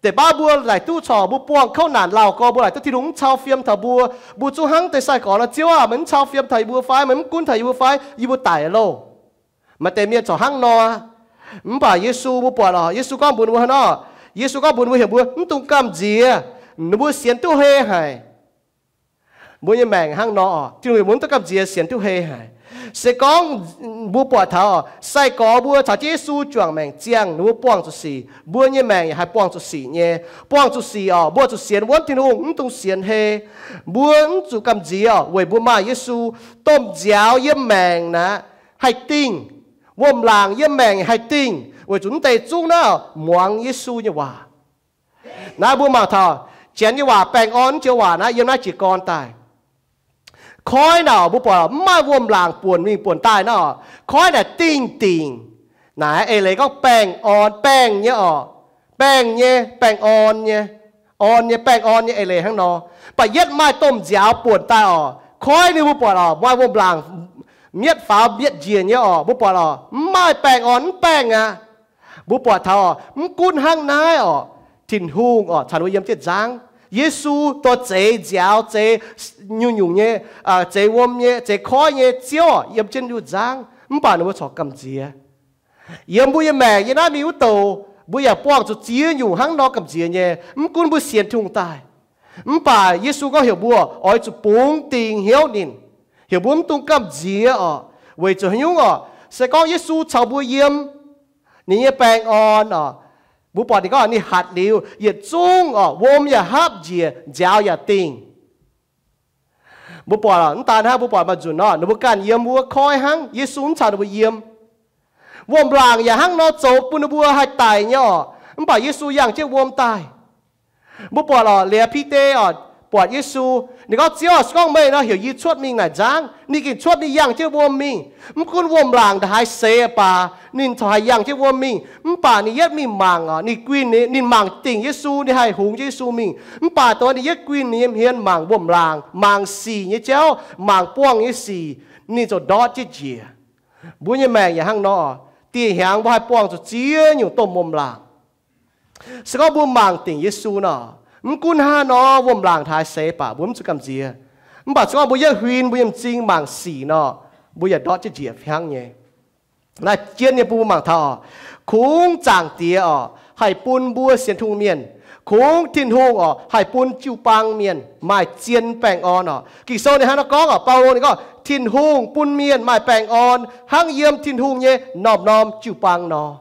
Deix baav mbuo laaic duqv corc mbuo buangh kouv naanc lauh gorx, mbuo laaic duqv Tin-Hungh mv cau fiem taux mbuo. Mbuo zungv hnangv deix sai-gorx nor, Ziouv aah! Meih mv cau fiem taux yie mbuo fai? Meih mv gunv taux yie mbuo fai? Yie mbuo daic loh. Maaih deix mienh corc hnangv nor. Mv baac Yesu mbuo buatc lorqc, Yesu gorngv mbuox ninh mbuo hnangv nor. Yesu gorngv mbuox ninh mbuo, heuc mbuo mv dungx gamh nziex, ninh mbuo sienx duqv hei haic. Mbuo nyei maengc hnangv nor oc, Tin-Hungh heuc mbuo mv dungx gamh nziex, sienx duqv hei haic. Se gorngv mbuo buatc taux oc, sai-gorx mbuo caux jienv Yesu juangc maengc ziangh, ninh mbuo buangh zuqc sic, mbuo nyei maengc yaac haih buangh zuqc sic nyei. Buangh zuqc sic oc, mbuo zuqc sienx wuonv Tin-Hungh, mv dungx sienx hei. Mbuo mv zuqc gamh nziex oc, weic mbuo maaih Yesu. Domh nziaaux yiem maengc naaic haih dingh. Wuom-laangc yiem maengc haih dingh, weic zuqc mv deix zungv naaiv muangx Yesu nyei waac. Naaiv mbuo mangc taux Janx nyei waac baengh orn, mv joux waac naaiv yiem naaiv jiez gorn daaih. Koiv naaic mbuo buatc mv maaih wuom-laangc buonc mingh buonc daaih naaiv oc. Koiv naaic dingh dingc. Naaiv eix leiz gorngv baengh orn, baengh nyei oc. Baengh nyei, baengh orn nyei. Orn nyei, baengh orn nyei eix leiz hnangv nor. Mv baac yietv maaih domh nziaaux buonc daaih oc, koiv ninh mbuo buatc oc, maaih wuom-laangc mietv faaux mietv njiec nyei oc. Mbuo buatc oc, mv maaih baengh orn, mv baengh aqv. Mbuo buatc taux oc, mv gunv hnangv naaiv oc, Tin-Hungh oc caux ninh mbuo yiem jienv nzangv. Yesu dorh zeix nziaaux, zeix nyungc-nyungc nyei, zeix wuom nyei, zeix koiv nyei Ziouv oc yiem jienv wuov nzangv, mv baac ninh mbuo corc gamh nziex. Yiem mbuo nyei maengc yiem naaiv mingh wuov douc, mbuo yaac buangh zuqc ziex nyungc hnangv nor gamh nziex nyei. Mv gunv mbuo sienx Tin-Hungh daaih, mv baac Yesu gorngv heuc mbuo oix zuqc bungx dingc hnyouv ninh, heuc mbuo mv dungx gamh nziex oc. Weic zuqc haaix nyungc oc? Se gorngv Yesu caux mbuo yiem, ninh nyei baengh orn oc, mbuo buatc ninh gorngv ninh hatc liuz yietc zungv oc, wuom yaac hapv njiec, nziaaux yaac dingh. Mbuo buatc mv daan hnangv, mbuo buatc maaih nzunc nor, ninh mbuo ganh yiem wuov koiv hnangv, Yesu mv caux ninh mbuo yiem. Wuom-laangc yaac hnangv nor zoux bun ninh mbuo haih daic nyei oc. Mv baac Yesu yangh jienv wuom daaih. Mbuo buatc oc, liuz Bide oc, buatc Yesu, ninh gorngv, Ziouv, se gorngv meih nor, heuc yie cuotv mingh naaic nzangv. Ninh gengh cuotv, ninh yangh jienv wuom mingh. Mv gunv wuom-laangc ndongc haaix seix baac, ninh corc haih yangh jienv wuom mingh. Mv baac ninh yietv mingh mangc oc, ninh guinh, ninh mangc dingc Yesu, ninh haih hungx jienv Yesu mingh. Mv baac dongh ninh yietv guinh ninh nyei hmien mangc wuom-laangc, mangc sic nyei jauv, mangc buangh nyei sic, ninh ziouc ndortv jienv njiec. Mbuo nyei maengc yaac hnangv nor, dieh hnyangx mbuo haih buangh zuqc ziex nyungc domh wuom-laangc. Se gorngv mbuo mangc dingc Yesu nor, mv gunv hnangv nor wuom-laangc ndongc haaix seix baac mbuo mv zuqc gamh nziex. Mv baac se gorngv mbuo yietv huin mbuo nyei m'zing mangc sic nor, mbuo yaac ndortv jienv njiec hnangv nyei. Naaiv jienv nyei bun mbuo mangc taux oc, kungx Zaangc Diex oc haih bun mbuo sienx Tin-Hungh mienh, kungx Tin-Hungh oc haih bun jiu-baang mienh maaih zien baengh orn oc. Ging-Sou ninh hnangv nor gorngv oc, Baulo ninh gorngv, Tin-Hungh bun mienh maaih baengh orn hnangv yiem Tin-Hungh nyei norm-norm jiu-baang nor.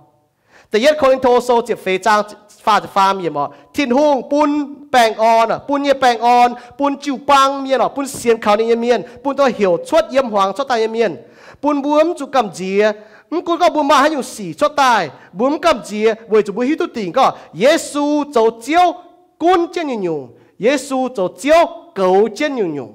Da'yietv Ko^lin^to Sou ziepc feix zaang faah ziepc faam yiemc oc, Tin-Hungh bun baengh orn, bun nyei baengh orn bun jiu-baang mienh oc, bun sienx kaux ninh nyei mienh, bun dongh heuc cuotv yiem hmuangx cuotv daaih nyei mienh, bun mbuo mv zuqc gamh nziex. Mv gunv gorngv mbuo maaih haaix nyungc sic cuotv daaih, mbuo mv gamh nziex, weic zuqc mbuo hiuv duqv dingc gorngv Yesu zoux Ziouv gunv jienv nyungc-nyungc. Yesu zoux Ziouv goux jienv nyungc-nyungc.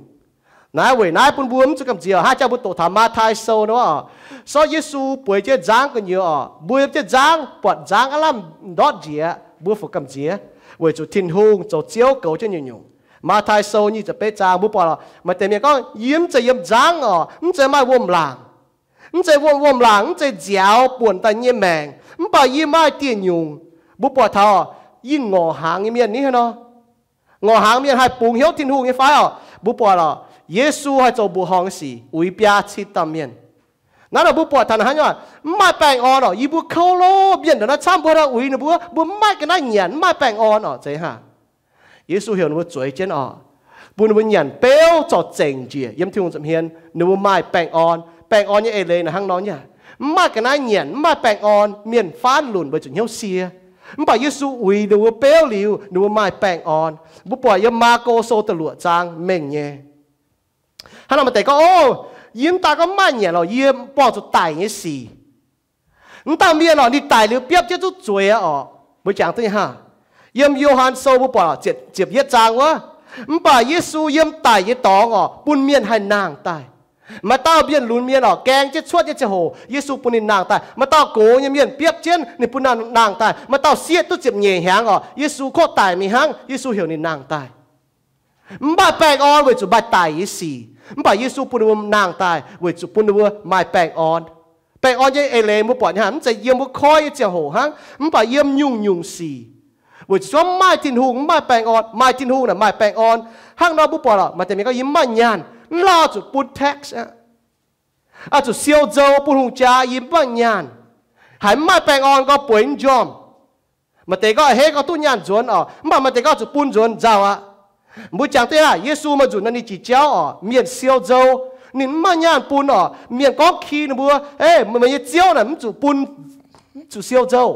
Naaiv weic naaiv bun mbuo mv zuqc gamh nziex. Hnangv jangx mbuo doqc taux Matv^tai Sou nor, sortv Yesu bueix jienv nzangv gu'nyuoz oc, mbuo yiem jienv nzangv buatc nzangv aav lamh ndortv njiec, mbuo fungc gamh nziex? Weic zuqc Tin-Hungh zoux Ziouv goux jienv nyungc-nyungc. Matv^tai Sou nyic ziepc betv zaang mbuo buatc oc, maaih deix mienh gorngv, Yie mv zeiz yiem nzangv oc, mv zeiz maaih wuom-laangc, mv zeiz wuom, wuom-laangc mv zeiz nziaaux buonc daaih nyei maengc, mv baac yie maaih dieh nyungc. Mbuo buatc taux yie ngorc hnaangx nyei mienh ni hnangv nor. Ngorc hnaangx mienh haih bungx hnyouv Tin-Hungh nyei fai oc? Mbuo buatc oc, Yesu haih zoux mbuoqc horngh nyei sic uix biaa cin dauh mienh. Naaiv nor mbuo buatc taux hnangv nor, mv maaih baengh orn oc. Yie mbuo kouv lov mienh ndongc naaiv camv, mbuo haaix nor uix ninh mbuo? Mbuo mv maaih ga'naaiv nyanc, mv maaih baengh orn oc. Zeiz hnangv. Yesu heuc ninh mbuo zueiz jienv oc, bun ninh mbuo nyanc beuv zorc zengc njiec yiem Tin-Hungh nza'hmien, ninh mbuo maaih baengh orn. Baengh orn nyei eix leiz naaic hnangv nor nyei. Mv maaih ga'naaiv nyanc, mv maaih baengh orn, mienh faanv lunc weic zuqc hnyouv sie. Mv baac Yesu uix ninh mbuo beuv liuz, ninh mbuo maaih baengh orn. Mbuo buatc yiem Maako Sou da'luoqc zaang mengh nyei. Hnangv nor maaih deix gorngv, Ov, yie mv daaih gorngv mv maaih nyanc lorqc, yie buangh zuqc daic nyei sic. Mv dauh mienh oc, ninh daic liuz biopv jienv zuqc zueiz aqv oc. Mbuo jangx duqv nyei hnangv. Yiem Yo^han Sou mbuo buatc ziepc, ziepc yietv zaang wuov, mv baac Yesu yiem daic nyei dorngx oc, bun mienh haih nangh daaih. Maaih dauh mienh lunx mienh oc, gaeng jienv cuotv nyei ziangh hoc, Yesu bun ninh nangh daaih. Maaih dauh gox nyei mienh biopv jienv, ninh bun nangh daaih. Maaih dauh sieqv duqv ziepc nyeic hnyangx oc, Yesu korqv daic mingh hnangv, Yesu heuc ninh nangh daaih. Mv maaih baengh orn weic zuqc maaih daic nyei sic, mv baac Yesu bun ninh mbuo nangh daaih weic zuqc bun ninh mbuo maaih baengh orn. Baengh orn nyei eix leiz mbuo buatc nyei hnangv, mv zeiz yiem mbuo koiv nyei ziangh hoc hnangv, mv baac yiem nyungc-nyungc sic. Weic zuqc mv maaih Tin-Hungh, mv maaih baengh orn. Maaih Tin-Hungh naaic maaih baengh orn. Hnangv nor mbuo buatc lorqc, maaih deix mienh gorngv, Yie mv maaih nyaanh, mv lauh zuqc bun tax aqv, zuqc siou nzou bun hungh jaa, yie mv maaih nyaanh. Haiz mv maaih baengh orn gorngv bueix mv njormh. Maaih deix gorngv a'hneiv gorngv duqv nyaanh nzuonx oc, mv baac maaih deix gorngv zuqc bun nzuonx nzauh aqv. Mbuo jangx duqv aqv, Yesu maaih nzunc naaiv ninh jiex jauv oc, mienh siou nzou, ninh mv maaih nyaanh bun oc. Mienh gorngv ki ninh mbuo, Ei, meih nyei Ziouv naaic mv zuqc bun, mv zuqc siou nzou.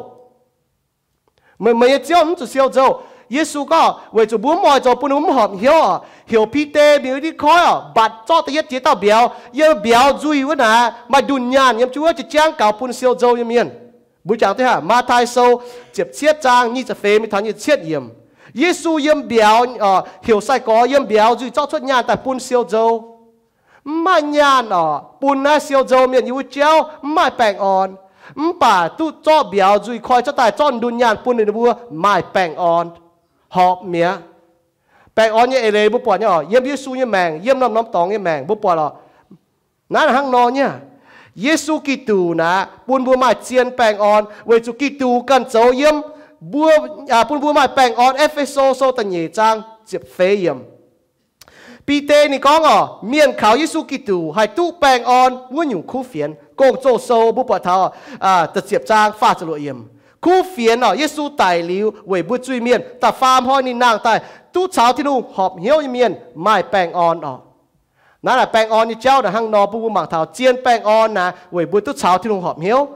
Meih, meih nyei Ziouv mv zuqc siou nzou. Yesu gorngv weic zuqc mbuo mv oix zoux bun ninh mbuo mv horpc hnyouv oc, heuc Bide mingh wuov ndiev koiv oc, mbatc zorqv da'yietv jiex dauh mbiauz. Yiem mbiauz nzuih wuov naaic maaih ndunh nyaanh yiem jienv wuov, jiex jaang gaux bun siou nzou nyei mienh. Mbuo jangx duqv hnangv, Matv^tai Sou ziepc cietv zaang nyic ziepc feix mingh taux nyic ziepc cietv yiemc. Yesu yiem mbiauz, heuc sai-gorx yiem mbiauz nzuih zorqv cuotv nyaanh daaih bun siou nzou. Mv maaih nyaanh oc, bun naaiv siou nzou mienh yiem wuov jauv mv maaih baengh orn. Mv baac duqv zorqv mbiauz nzuih koi cuotv daaih zorqv ndunh nyaanh bun ninh mbuo maaih baengh orn, horpc mi'aqv. Baengh orn nyei eix leiz mbuo buatc nyei oc, yiem Yesu nyei maengc, yiem norm-norm dorngx nyei maengc mbuo buatc oc. Naaiv hnangv nor nyei. Yesu Giduc naaic bun mbuo maaih zien baengh orn weic zuqc Giduc ganh zoux yiem mbuo, bun mbuo maaih baengh orn. E^fe^so Sou da'nyeic zaang ziepc feix yiemc. Bide ninh gorngv oc, mienh kaux Yesu Giduc haih duqv baengh orn wuov nyungc kuv fienx. Gong-Zoh Sou mbuo buatc taux ziepc zaang faah ziepc luoqc yiemc. Kuv fienx oc, Yesu daic liuz weic mbuo zuiz-mienh, da'faam hnoi ninh nangh daaih, duqv caux Tin-Hungh horpc hnyouv nyei mienh maaih baengh orn oc. Naaiv naaic baengh orn nyei jauv naaic hnangv nor bun mbuo mangc taux zien baengh orn naaic weic mbuo duqv caux Tin-Hungh horpc hnyouv.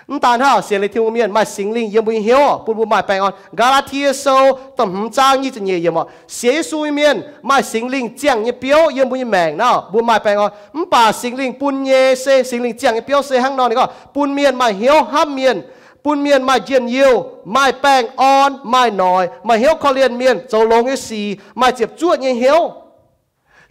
Mv daan hnangv, sienx liuz Tin-Hungh mienh maaih Singx Lingh yiem mbuo nyei hnyouv oc, bun mbuo maaih baengh orn. Gaa^laa^tie Sou da'hmz zaang nyic ziepc nyeic yiemc oc, sienx Yesu nyei mienh maaih Singx Lingh ziangh nyei biouv yiem mbuo nyei maengc naaic, mbuo maaih baengh orn. Mv baac Singx Lingh bun nyei se, Singx Lingh ziangh nyei biouv se hnangv nor, ninh gorngv bun mienh maaih hnyouv hnamv mienh, bun mienh maaih njien-youh, maaih baengh orn, maaih noic, maaih hnyouv korv-lienh mienh, zoux longx nyei sic, maaih ziepc zuoqv nyei hnyouv.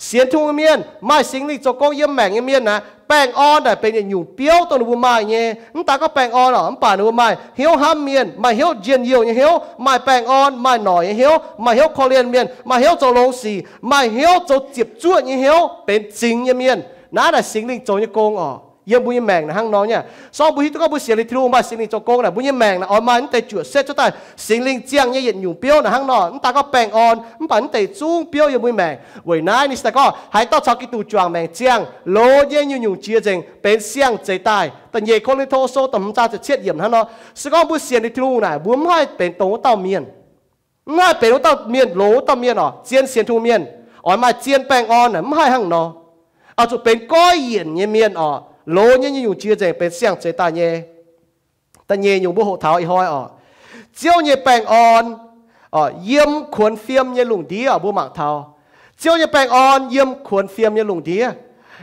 Sienx Tin-Hungh nyei mienh, maaih Singx Lingh zoux gong yiem maengc nyei mienh naaic, baengh orn naaic benx yietc nyungc biouv dongh ninh mbuo maaih nyei. Mv daan gorngv baengh orn oc, mv baac ninh mbuo maaih hnyouv hnamv mienh, maaih hnyouv njien-youh nyei hnyouv, maaih baengh orn, maaih noic nyei hnyouv, maaih hnyouv korv-lienh mienh, maaih hnyouv zoux longx sic, maaih hnyouv zoux ziepc zuoqv nyei hnyouv, benx zingx nyei mienh. Naaiv naaic Singx Lingh zoux nyei gong oc. Yiem mbuo nyei maengc naaic hnangv nor nyei. Sorng mbuo hiuv duqv gorngv mbuo sienx liuz Tin-Hungh maaih Singx Lingh zoux gong naaic, mbuo nyei maengc naaic oix maaih mv deix juoqc setv cuotv daaih Singx Lingh ziangh nyei yietc nyungc biouv naaic hnangv nor. Mv daan gorngv baengh orn, mv baac mv deix zungv biouv yiem mbuo nyei maengc. Weic naaiv ninh se daaih gorngv haaix dauh caux Giduc juangc maengc ziangh, loz nyei nyungc-nyungc jiex nzengc benx siang-zeix daaih. Da'nyeic Ko^lin^to Sou da'hmz zaang ziepc cietv yiemc hnangv nor. Se gorngv mbuo sienx liuz Tin-Hungh naaic, mbuo mv haih benx dongh wuov dauh mienh. Mv haih benx wuov dauh mienh, loz wuov dauh mienh oc. Zien sienx Tin-Hungh mienh oix maaih zien baengh orn naaic mv haih hnangv nor. Oix zuqc benx goiv yienc nyei mienh oc. Loz nyei nyungc-nyungc jiex nzengc benx siang-zeix daaih nyei. Da'nyeic nyungc mbuo hoqc taux ih hnoi oc, Ziouv nyei baengh orn yiem kuonx fiem nyei lungh ndiev oc. Mbuo mangc taux Ziouv nyei baengh orn yiem kuonx fiem nyei lungh ndiev.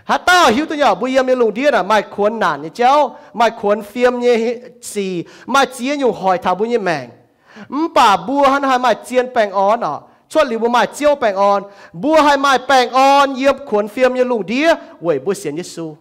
Haaix dauh hiuv duqv nyei oc, mbuo yiem nyei lungh ndiev naaic maaih kuonx naanc nyei jauv, maaih kuonx fiem nyei sic, maaih ziex nyungc hoic taux mbuo nyei maengc. Mv baac mbuo hnangv naaiv haih maaih zien baengh orn oc, cuotv liuz mbuo maaih Ziouv baengh orn. Mbuo haih maaih baengh orn yiem kuonx fiem nyei lungh ndiev weic mbuo sienx Yesu.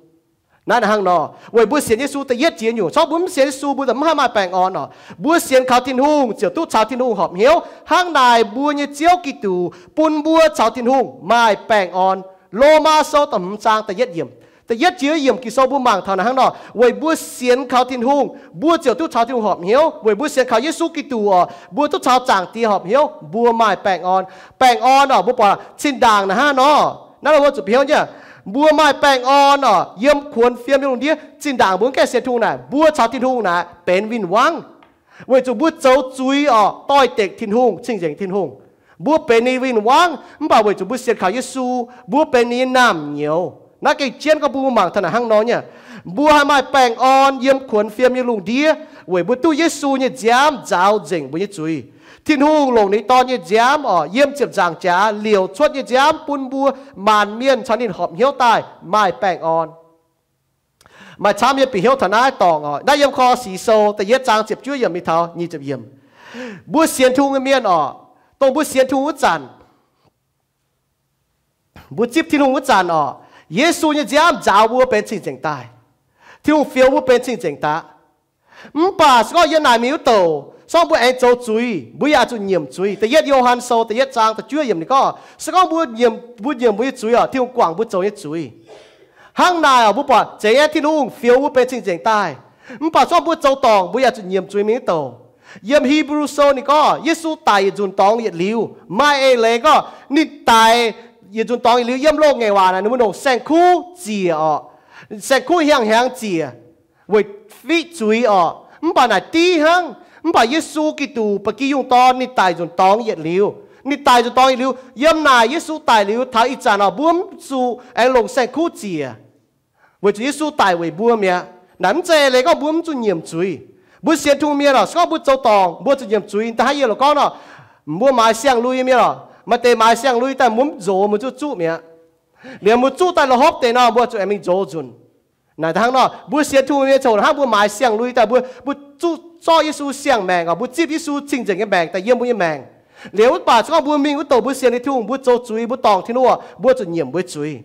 Naaiv hnangv nor, weic mbuo sienx Yesu da'yietv jiex nyungc. Corc mbuo mv sienx Yesu, mbuo mv haih maaih baengh orn oc. Mbuo sienx kaux Tin-Hungh ziouc duqv caux Tin-Hungh horpc hnyouv. Hnangv naaic mbuo nyei Ziouv Giduc bun mbuo caux Tin-Hungh maaih baengh orn. Lomaa Sou da'hmz zaang da'yietv yiemc, da'yietv jiex yiemc Ging-Sou mbuo mangc taux naaiv hnangv nor, weic mbuo sienx kaux Tin-Hungh, mbuo ziouc duqv caux Tin-Hungh horpc hnyouv. Weic mbuo sienx kaux Yesu Giduc oc, mbuo duqv caux Zaangc Diex horpc hnyouv, mbuo maaih baengh orn. Baengh orn oc, mbuo buatc zinh ndaangc naaiv hnangv nor, naaiv mbuo zuqc bienh hnyouv nyei, mbuo maaih baengh orn oc, yiem kuonx fiem nyei lungh ndiev. Zinh ndaangc mbuo mv gaengh sienx Tin-Hungh naaic, mbuo caux Tin-Hungh naaic benx win-wangv, weic zuqc mbuo zoux zuiz oc, doix-dekc Tin-Hungh, cing-nzengc Tin-Hungh. Mbuo benx ninh win-wangv, mv baac weic zuqc mbuo sienx kaux Yesu, mbuo benx ninh nyei naamh nyouz. Naaiv gengh jienv gorngv mbuo mangc taux naaic hnangv nor nyei. Mbuo haih maaih baengh orn yiem kuonx fiem nyei lungh ndiev, weic mbuo duqv Yesu nyei nziaamv nzaaux nzengc mbuo nyei zuiz. Tin-Hungh longc ninh Dorn nyei nziaamv oc, yiem ziepc nzaangc jaax liouc cuotv nyei nziaamv bun mbuo maanc mienh caux ninh horpc hnyouv daaih maaih baengh orn. Maaih camv nyei bieqc hnyouv taux naaiv dorngc oc. Naaiv yiem Ko^lo^si Sou da'yietv zaang ziepc juov yiemc mingh taux nyic ziepc yiemc. Mbuo sienx Tin-Hungh nyei mienh oc, dongh mbuo sienx Tin-Hungh wuov zanc, mbuo zipv Tin-Hungh wuov zanc oc, Yesu nyei nziaamv nzaaux mbuo benx cing-nzengc daaih. Tin-Hungh fioux mbuo benx cing-nzengc daaih. Mv baac se gorngv yiem naaic mingh wuov douc, se gorngv mbuo aengx zoux zuiz, mbuo yaac zuqc nyiemc zuiz. Da'yietv Yo^han Sou da'yietv zaang da'juov yiemc ninh gorngv, se gorngv mbuo nyiemc, mbuo nyiemc mbuo nyei zuiz oc, Tin-Hungh guangc mbuo zoux nyei zuiz. Hnangv naaic oc, mbuo buatc zeiz nyei Tin-Hungh fioux mbuo benx cing-nzengc daaih. Mv baac se gorngv mbuo zoux dorngc, mbuo yaac zuqc nyiemc zuiz mingh wuov douc. Yiem Hipv^lu Sou ninh gorngv Yesu daic yietc nzunc dorngx yietc liuz, maaih eix leiz gorngv ninh daic yietc nzunc dorngx yietc liuz yiem loz-ngaengc waac naaic ninh mbuo longc saeng-kuv ziec oc. Saeng-kuv hiang hnyangx ziec weic fiqv zuiz oc. Mv baac naaic div hnangv. Mv baac Yesu Giduc, ba'gi yungh dorn, ninh daic nzunc dorngx yietc liuz. Ninh daic nzunc dorngx yietc liuz, yiem naaic Yesu daic liuz taux ih zanc oc, mbuo mv zuqc aengx longc saeng-kuv ziec, weic zuqc Yesu daic weic mbuo mi'aqv. Naaic mv zeiz leiz gorngv mbuo mv zuqc nyiemc zuiz. Mbuo sienx Tin-Hungh mienh oc, se gorngv mbuo zoux dorngc, mbuo zuqc nyiemc zuiz. Da'haiz yie loc gorngv nor, mbuo maaiz siang-lui nyei mienh oc, maaih deix maaiz siang-lui daaih mbuo mv nzox, mbuo zuqc zuqv mi'aqv. Liemh mbuo zuqv daaih la'hopv deix nor, mbuo zuqc aengx mingh nzox nzunc. Naaic hnangv nor, mbuo sienx Tin-Hungh nyei ziangh hoc hnangv mbuo maaiz siang-lui daaih, mbuo, mbuo zuqv zorqv Yesu siang-maengc oc, mbuo zipv Yesu cing-nzengc nyei maengc daaih yiem mbuo nyei maengc. Liuz mv baac se gorngv mbuo mingh wuov douc mbuo sienx liuz Tin-Hungh, mbuo zoux zuiz, mbuo dorngc Tin-Hungh oc, mbuo zuqc nyiemc mbuo zuiz.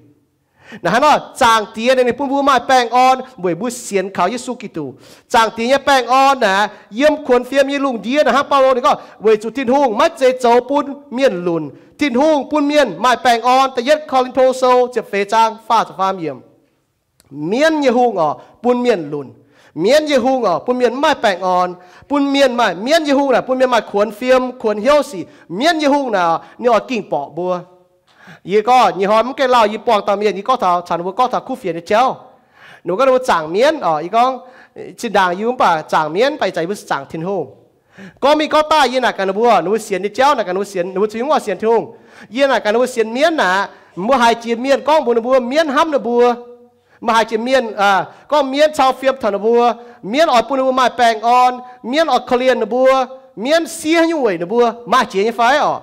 Naaic hnangv nor, Zaangc Diex ninh bun mbuo maaih baengh orn weic mbuo sienx kaux Yesu Giduc. Zaangc Diex nyei baengh orn naaic, yiem kuonx fiem nyei lungh ndiev naaic hnangv Baulo ninh gorngv, weic zuqc Tin-Hungh maiv zeiz zoux bun mienh lunc. Tin-Hungh bun mienh maaih baengh orn. Da'yietv Ko^lin^to Sou ziepc feix zaang faah ziepc faam yiemc. Mienv nyei hungh oc, bun mienh lunc. Mienv nyei hungh oc, bun mienh mv maaih baengh orn. Bun mienh maaih, mienv nyei hungh naaic bun mienh maaih kuonx fiem, kuonx hnyouv sic. Mienv nyei hungh naaic, ninh oix ging-borqc mbuo. Yie gorngv nyei hnoi mv gaengh lauh, yie buangh dauh mienh, yie gorngv taux, caux ninh mbuo gorngv taux kuv fienx nyei jauv. Ninh mbuo gorngv ninh mbuo zaangc mienv oc. Yie gorngv, zinh ndaangc yie mv baac zaangc mienv, mv baac ih zanc yie mbuo zaangc Tin-Hungh. Gorngv mingh gorngv daaih yie naaic gaax ninh mbuo, ninh mbuo sienx nyei jauv naaic gaax ninh mbuo sienx, ninh mbuo zuqc hnyouv oix sienx Tin-Hungh. Yie naaic gaax ninh mbuo sienx mienv naaic, mbuo haiz jiex mienh gorngv mbuox ninh mbuo mienv hnamv ninh mbuo. Mbuo haiz jiex mienh, ah, gorngv mienv cau fiem taux ninh mbuo, mienv oix bun ninh mbuo maaih baengh orn, mienv oix korv-lienh ninh mbuo, mienv siev nyungc weic ninh mbuo, maaih jiex nyei fai oc?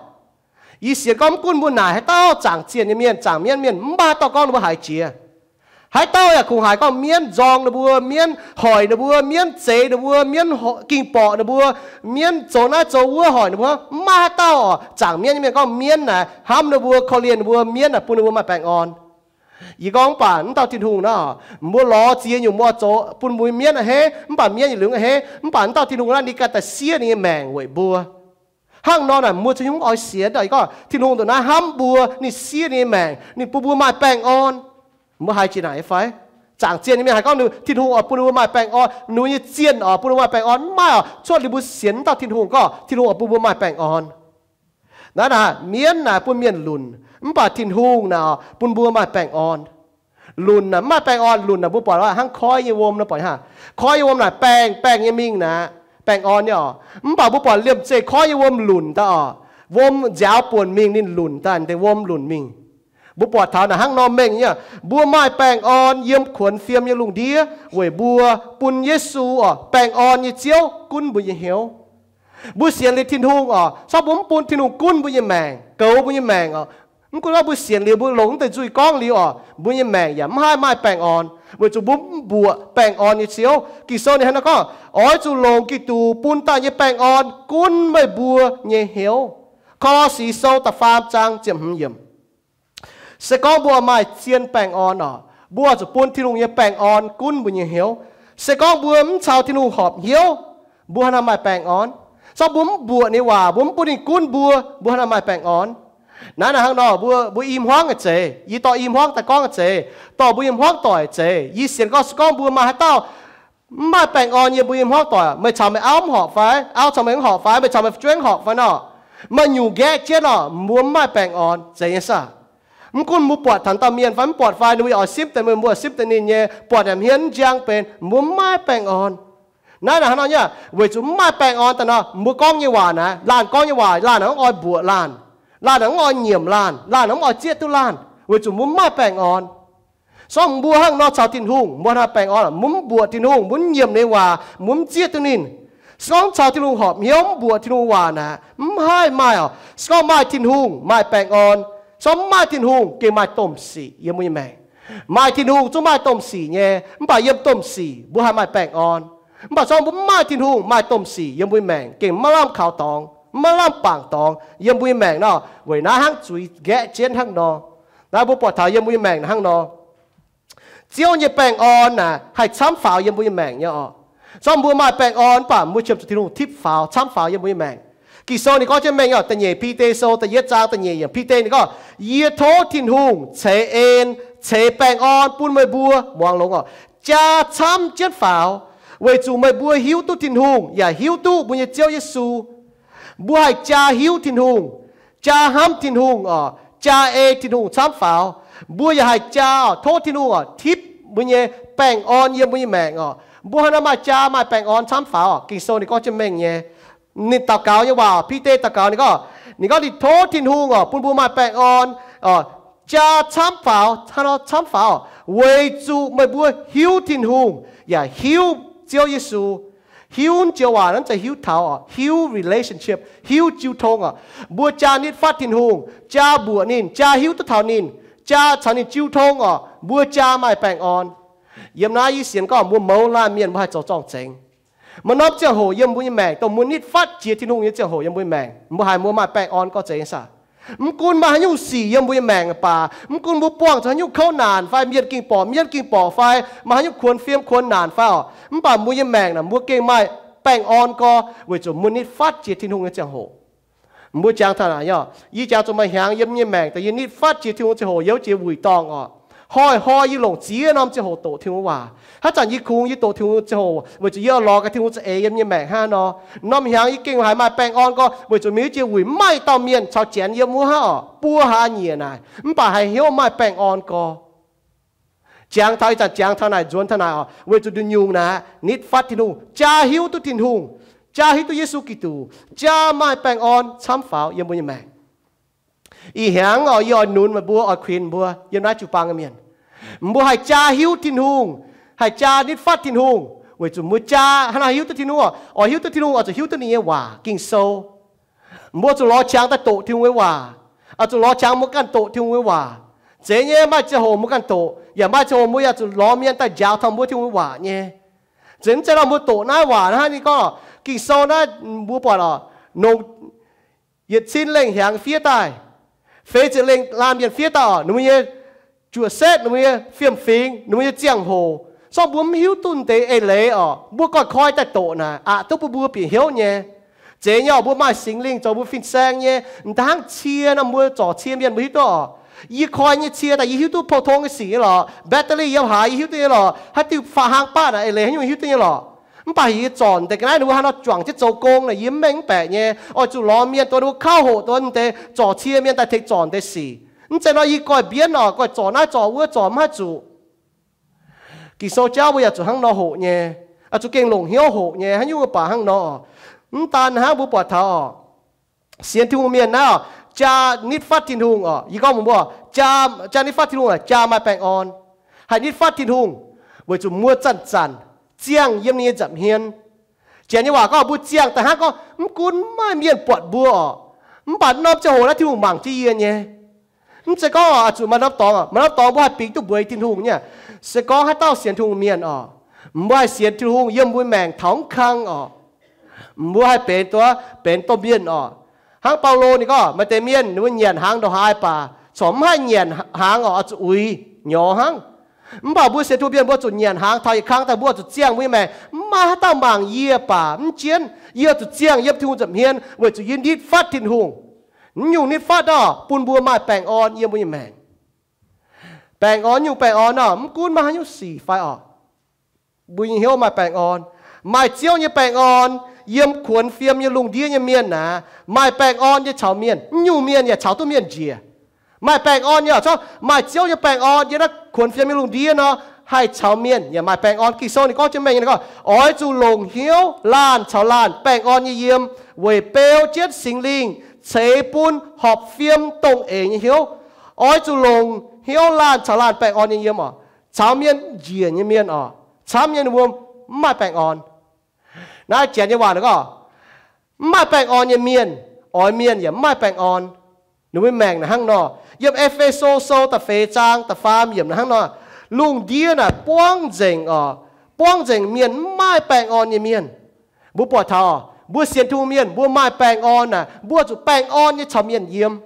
Yie sienx gorngv mv gunv mbuo naaic haaix dauh zaangc zienh nyei mienh, zaangc mienv mienh, mv maaih haaix dauh gorngv ninh mbuo haiz jiex. Haaix dauh yaac kungx haiz gorngv mienv nzorng ninh mbuo, mienv hoic ninh mbuo, mienv zeix ninh mbuo, mienv ho-, ging-borqc ninh mbuo, mienv zoux naaiv zoux wuov hoic ninh mbuo. Mv maaih haaix dauh oc, zaangc mienv nyei mienh gorngv mienv naaic hnamv ninh mbuo, korv-lienh ninh mbuo, mienv naaic bun ninh mbuo maaih baengh orn. Yie gorngv mv baac naaiv dauh Tin-Hungh naaic, mbuo lorz ziex nyungc mbuo zoux bun mbuo mienv a'hneiv, mv baac mienv yietc liuz a'hneiv, mv baac naaiv dauh Tin-Hungh naaic ninh ganh daaih siev ninh nyei maengc weic mbuo. Hnangv nor naaic mbuo zuqc hnyouv oix sienx daaih, yie gorngv Tin-Hungh ndongc naaiv hnamv mbuo, ninh siev ninh nyei maengc, ninh bun mbuo maaih baengh orn. Mbuo haiz jiex naaic nyei fai? Zaangc zienh nyei mienh haiz gorngv ninh, Tin-Hungh oix bun ninh mbuo maaih baengh orn, ninh nyei zienh oix bun ninh mbuo maaih baengh orn, mv maaih oc. Cuotv liuz mbuo sienx naaiv dauh Tin-Hungh gorngv Tin-Hungh oix bun mbuo maaih baengh orn. Naaiv naaic mienv naaic bun mienh lunc, mv baac Tin-Hungh naaic bun mbuo maaih baengh orn. Lunc naaic mv maaih baengh orn. Lunc naaic mbuo buatc hnangv koiv nyei wuom nor, buatc hnangv koiv nyei wuom naaic baengh baengh nyei mingh naaic baengh orn nyei oc. Mv baac mbuo buatc liemh zeih koiv nyei wuom lunc daaih oc, wuom nziaaux buonc mingh ninh lunc daaih, deix wuom lunc mingh. Mbuo buatc taux naaic hnangv nor mengh nyei. Mbuo maaih baengh orn yiem kuonx fiem nyei lungh ndiev weic mbuo bun Yesu oc, baengh orn nyei Ziouv, gunv mbuo nyei hnyouv. Mbuo sienx liuz Tin-Hungh oc, se gorngv mbuo mv bun Tin-Hungh gunv mbuo nyei maengc, goux mbuo nyei maengc oc, mv gunv gorngv mbuo sienx liuz, mbuo longc mv deix nzuih gorngv liuz oc, mbuo nyei maengc yaac mv haih maaih baengh orn, weic zuqc mbuo mv mbuoqc baengh orn nyei Ziouv. Ging-Sou ninh hnangv nor gorngv, oix zuqc longc Giduc bun daaih nyei baengh orn gunv meih mbuo nyei hnyouv. Ko^lo^si Sou da'faam zaang ziepc hmz yiemc. Se gorngv mbuo maaih zien baengh orn oc, mbuo zuqc bun Tin-Hungh nyei baengh orn gunv mbuo nyei hnyouv. Se gorngv mbuo mv caux Tin-Hungh horpc hnyouv, mbuo hnangv naaiv maaih baengh orn. Se gorngv mbuo mv mbuoqc ninh waac, mbuo mv bun ninh gunv mbuo, mbuo hnangv naaiv maaih baengh orn. Naaiv naaic hnangv nor, mbuo, mbuo i hmuangv a'zeiz, yie dorh i hmuangv daaih gorngv a'zeiz, dorh mbuo nyei hmuangv doic a'zeiz. Yie sienx gorngv se gorngv mbuo maaih haaix dauh mv maaih baengh orn yiem mbuo nyei hmuangv doic, meih caux meih auv mv horpc fai? Auv caux meih mv horpc fai? Meih caux meih fu'jueiv mv horpc fai nor? Meih nyungc nqaeqv jienv nor, mbuo mv maaih baengh orn, zeiz nyei saah? Mv gunv mbuo buatc taux dauh mienh fai mv buatc fai, ninh mbuo oix simv deix meih, mbuo simv deix ninh nyei, buatc hnyouv mv njang benx, mbuo mv maaih baengh orn. Naaiv naaic hnangv nor nyei, weic zuqc mv maaih baengh orn daaih nor, mbuo gorngv nyei waac naaiv, laanh gorngv nyei waac, laanh naaic mv oix mbuoqc laanh. Laanh mv oix nyiemc laanh, laanh mv oix zieqv duqv laanh, weic zuqc mbuo mv maaih baengh orn. Se gorngv mbuo hnangv nor caux Tin-Hungh, mbuo hnangv baengh orn, mbuo mv mbuoqc Tin-Hungh, mbuo mv nyiemc ninh nyei waac, mbuo mv zieqv duqv ninh. Se gorngv caux Tin-Hungh horpc hnyouv mv mbuoqc Tin-Hungh waac naaic, mv haih maaih oc. Se gorngv maaih Tin-Hungh maaih baengh orn. Se gorngv mv maaih Tin-Hungh gengh maaih domh sic yiem mbuo nyei maengc. Maaih Tin-Hungh zungv maaih domh sic nyei, mv baac yiem domh sic mbuo haih maaih baengh orn. Mv baac se gorngv mbuo mv maaih Tin-Hungh, maaih domh sic yiem mbuo nyei maengc gengh maiv lamh kaux dorngx, maiv lamh bangc dorngx yiem mbuo nyei maengc nor. Weic naaiv hnangv zuiz nqaeqv jienv hnangv nor. Naaiv mbuo buatc taux yiem mbuo nyei maengc hnangv nor. Ziouv nyei baengh orn naaic haih camv faaux yiem mbuo nyei maengc nyei oc. Se gorngv mbuo maaih baengh orn mv baac mbuo qiemx zuqc Tin-Hungh tipv faaux, camv faaux yiem mbuo nyei maengc. Ging-Sou ninh gorngv jienv mengh oc, da'nyeic Bide Sou da'yietv zaang da'nyeic yiemc, Bide ninh gorngv, Yie tov Tin-Hungh ceix en, ceix baengh orn bun meih mbuo, muangx longx oc, jaa camv jienv faaux, weic zuqc meih mbuo hiuv duqv Tin-Hungh yaac hiuv duqv mbuo nyei Ziouv Yesu. Mbuo haih jaa hiuv Tin-Hungh, jaa hnamv Tin-Hungh oc, jaa ei Tin-Hungh camv faaux. Mbuo yaac haih jaa oc, tov Tin-Hungh oc tipv mbuo nyei baengh orn yiem mbuo nyei maengc oc. Mbuo hnangv naaiv maaih jaa maaih baengh orn camv faaux oc. Ging-Sou ninh gorngv jienv mengh nyei. Ninh daux gaux nyei waac, Bide daux gaux ninh gorngv, ninh gorngv ninh tov Tin-Hungh oc bun mbuo maaih baengh orn, jaa camv faaux, hnangv nor camv faaux, weic zuqc meih mbuo hiuv Tin-Hungh yaac hiuv Ziouv Yesu. Hiuv joux waac naaiv se hiuv taux oc, hiuv relationship, hiuv jiu tong oc. Mbuo jaa nitv fatv Tin-Hungh, jaa mbuoqc ninh, jaa hiuv duqv taux ninh, jaa caux ninh jiu tong oc, mbuo jaa maaih baengh orn. Yiem naaiv yie sienx gorngv mbuo mouz laanh mienh mbuo haih zoux zorng-zengx. Maaih norm ziangh hoc yiem mbuo nyei maengc dongh mbuo nitv fatv jiex Tin-Hungh nyei ziangh hoc yiem mbuo nyei maengc, mbuo haih mbuo maaih baengh orn gorx zeiz nyei saah. Mv gunv maaih haaix nyungc sic yiem mbuo nyei maengc baac, mv gunv mbuo buangh zuqc haaix nyungc kouv naanc fai mienh gengh borqc, mienh gengh borqc fai maaih haaix nyungc kuonx fiem kuonx naanc fai oc, mv baac mbuo nyei maengc naaic mbuo gengh maaih baengh orn gorx weic zuqc mbuo nitv fatv jiex Tin-Hungh nyei ziangh hoc. Mbuo jangx taux naaic, yie jangx zuqc maaih hnyangx yiem nyei maengc daaih yie nitv fatv jiex Tin-Hungh ziangh hoc youz jiex wuic dorngh oc. Hnoi-hnoi yie longc ziex norm ziangh hoc doqc Tin-Hungh waac. Haaix zanc yie kungx yie doqc Tin-Hungh ziangh hoc weic zuqc yie oix lorz gaax Tin-Hungh za'eix yiem nyei maengc hnangv nor. Norm hnyangx yie gengh haiz maaih baengh orn gorx weic zuqc mingh jiex wuic mv maaih dauh mienh caux janx yiem wuov hnangv oc, buo hlaax nyieqc naaic, mv baac haiz hnyouv maaih baengh orn gorx. Jangx taux ih zanc jangx taux naaic nzuonx taux naaic oc, weic zuqc nduqc nyungc naaic nitv fatv Tin-Hungh, jaa hiuv duqv Tin-Hungh, jaa hiuv duqv Yesu Giduc, jaa maaih baengh orn camv faaux yiem mbuo nyei maengc. Ih hnyangx oc, yie oix nunz meih mbuo, oix kuinx mbuo yiem naaiv jiu-baang nyei mienh, mbuo haih jaa hiuv Tin-Hungh, haih jaa nitv fatv Tin-Hungh, weic zuqc mbuo jaa hnangv naaiv hiuv duqv Tin-Hungh oc, oix hiuv duqv Tin-Hungh oix zuqc hiuv duqv ninh nyei waac Ging-Sou. Mbuo zuqc lorz qangx daaih doqc Tin-Hungh nyei waac, oix zuqc lorz qangx mbuo ganh doqc Tin-Hungh nyei waac. Zeiz nyei, maaih ziangh hoc mbuo ganh doqc, yaac maaih ziangh hoc mbuo yaac zuqc lorz mienh daaih njaaux taux mbuo Tin-Hungh nyei waac nyei. Zeiz mv zeiz nor mbuo doqc naaiv waac hnangv, ninh gorngv Ging-Sou naaiv mbuo buatc oc, nongc yietc cin lengh hnyangx fiev daaih, feix ziepc lengh laanh mienh fiev daaih oc, ninh mbuo nyei juoqc setv, ninh mbuo nyei fiem-fingx, ninh mbuo nyei ziangh hoc, se gorngv mbuo mv hiuv duqv deix eix leiz oc, mbuo ganh koi daaih doqc naaic aqc duqv bun mbuo bieqc hnyouv nyei. Zeiz nyei oc, mbuo maaih Singx Lingh zoux mbuo fin-saeng nyei, m'daaih hnangv cie nor mbuo zorc cie mienh mbuo hiuv duqv oc. Yie koi nyei cie daaih yie hiuv duqv pou-tong nyei sic nyei lorqc, battery yiem haaix yie hiuv duqv nyei lorqc, haaix diuh faam hlang baqv naaic eix leiz haaix nyungc hiuv duqv nyei lorqc. Mv baac heuc yie zorc deix ga'naaiv ninh mbuo haaix nor juangc jienv zoux gong naaic yie mv mengh mv baeqc nyei. Oix zuqc lorz mienh dongh ninh mbuo kauv hoqc dongh ninh deix zorc cie mienh daaih tengx zorc deix sic. Mv zeiz nor yie goiv mbienv oc, goiv zorc naaiv zorc wuov zorc mv haih zuqc. Ging-Sou jauv mbuo yaac zuqc hnangv nor hoqc nyei. Oix zuqc gengh longc hnyouv hoqc nyei, haaix nyungc mbuo baac hnangv nor oc. Mv daan hnangv mbuo buatc taux oc, sienx Tin-Hungh mienh naaiv oc, jaa nitv fatv Tin-Hungh oc. Yie gorngv mbuox mbuo, jaa nitv fatv Tin-Hungh jaa maaih baengh orn. Haih nitv fatv Tin-Hungh weic zuqc mbuo zanc-zanc ziangh yiem ninh nyei nza'hmien. Janx nyei waac gorngv mbuo ziangh daaih hnangv gorngv mv gunv maaih mienh buatc mbuo oc, mv baac norm ziangh hoc naaiv Tin-Hungh mangc jienv yie nyei. Mv zeiz gorngv oix zuqc maaih norm dorngx, maaih norm dorngx mbuo haih bingx duqv mbuox Tin-Hungh nyei. Se gorngv haaix dauh sienx Tin-Hungh mienh oc, mbuo haih sienx Tin-Hungh yiem mbuo maengc taux mv kang oc. Mbuo haih benx duqv benx domh mienh oc. Hnangv Baulo ninh gorngv, maaih deix mienh ninh mbuo nyanc hnaangx ndongc haaix baac corc mv haih nyanc hnaangx oc, oix zuqc uix nyorx hnangv. Mv baac mbuo sienx Tin-Hungh mienh mbuo zuqc nyanc hnaangx taux yietc kang daaih mbuo zuqc ziangh mbuo nyei maengc. Mv maaih haaix dauh mangc yie baac mv jienv, yie zuqc ziangh yiem Tin-Hungh nza'hmien weic zuqc yie nitv fatv Tin-Hungh. Mv nyungc nitv fatv oc bun mbuo maaih baengh orn yiem mbuo nyei maengc. Baengh orn, nyungc baengh orn oc, mv gunv maaih haaix nyungc sic fai oc, mbuo nyei hnyouv maaih baengh orn. Maaih Ziouv nyei baengh orn yiem kuonx fiem nyei lungh ndiev nyei mienh aeqv, maaih baengh orn nyei caux mienh, mv nyungc mienh yaac caux duqv mienh njiec. Maaih baengh orn nyei oc, maaih Ziouv nyei baengh orn yiem naaiv kuonx fiem nyei lungh ndiev nor, haih caux mienh yaac maaih baengh orn. Ging-Sou ninh gorngv jienv mengh nyei, ninh gorngv, Oix zuqc longc hnyouv laanh caux laanh baengh orn nyei yiem, weic beu jienv Singx Lingh ceix bun horpc fiem dongh eix nyei hnyouv. Oix zuqc longc hnyouv laanh caux laanh baengh orn nyei yiem oc. Caux mienh njiec nyei mienh oc, camv nyei ninh mbuo mv maaih baengh orn. Naaiv Janx nyei waac ninh gorngv, mv maaih baengh orn nyei mienh, oix mienh yaac mv maaih baengh orn. Ninh mbuo maengc naaic hnangv nor, yiem E^fe^so Sou da'feix zaang da'faam yiemc naaic hnangv nor, lungh ndiev naaic buangv nzengc oc, buangv nzengc mienh mv maaih baengh orn nyei mienh. Mbuo buatc taux mbuo sienx Tin-Hungh mienh, mbuo maaih baengh orn naaic, mbuo zuqc baengh orn nyei caux mienh yiem.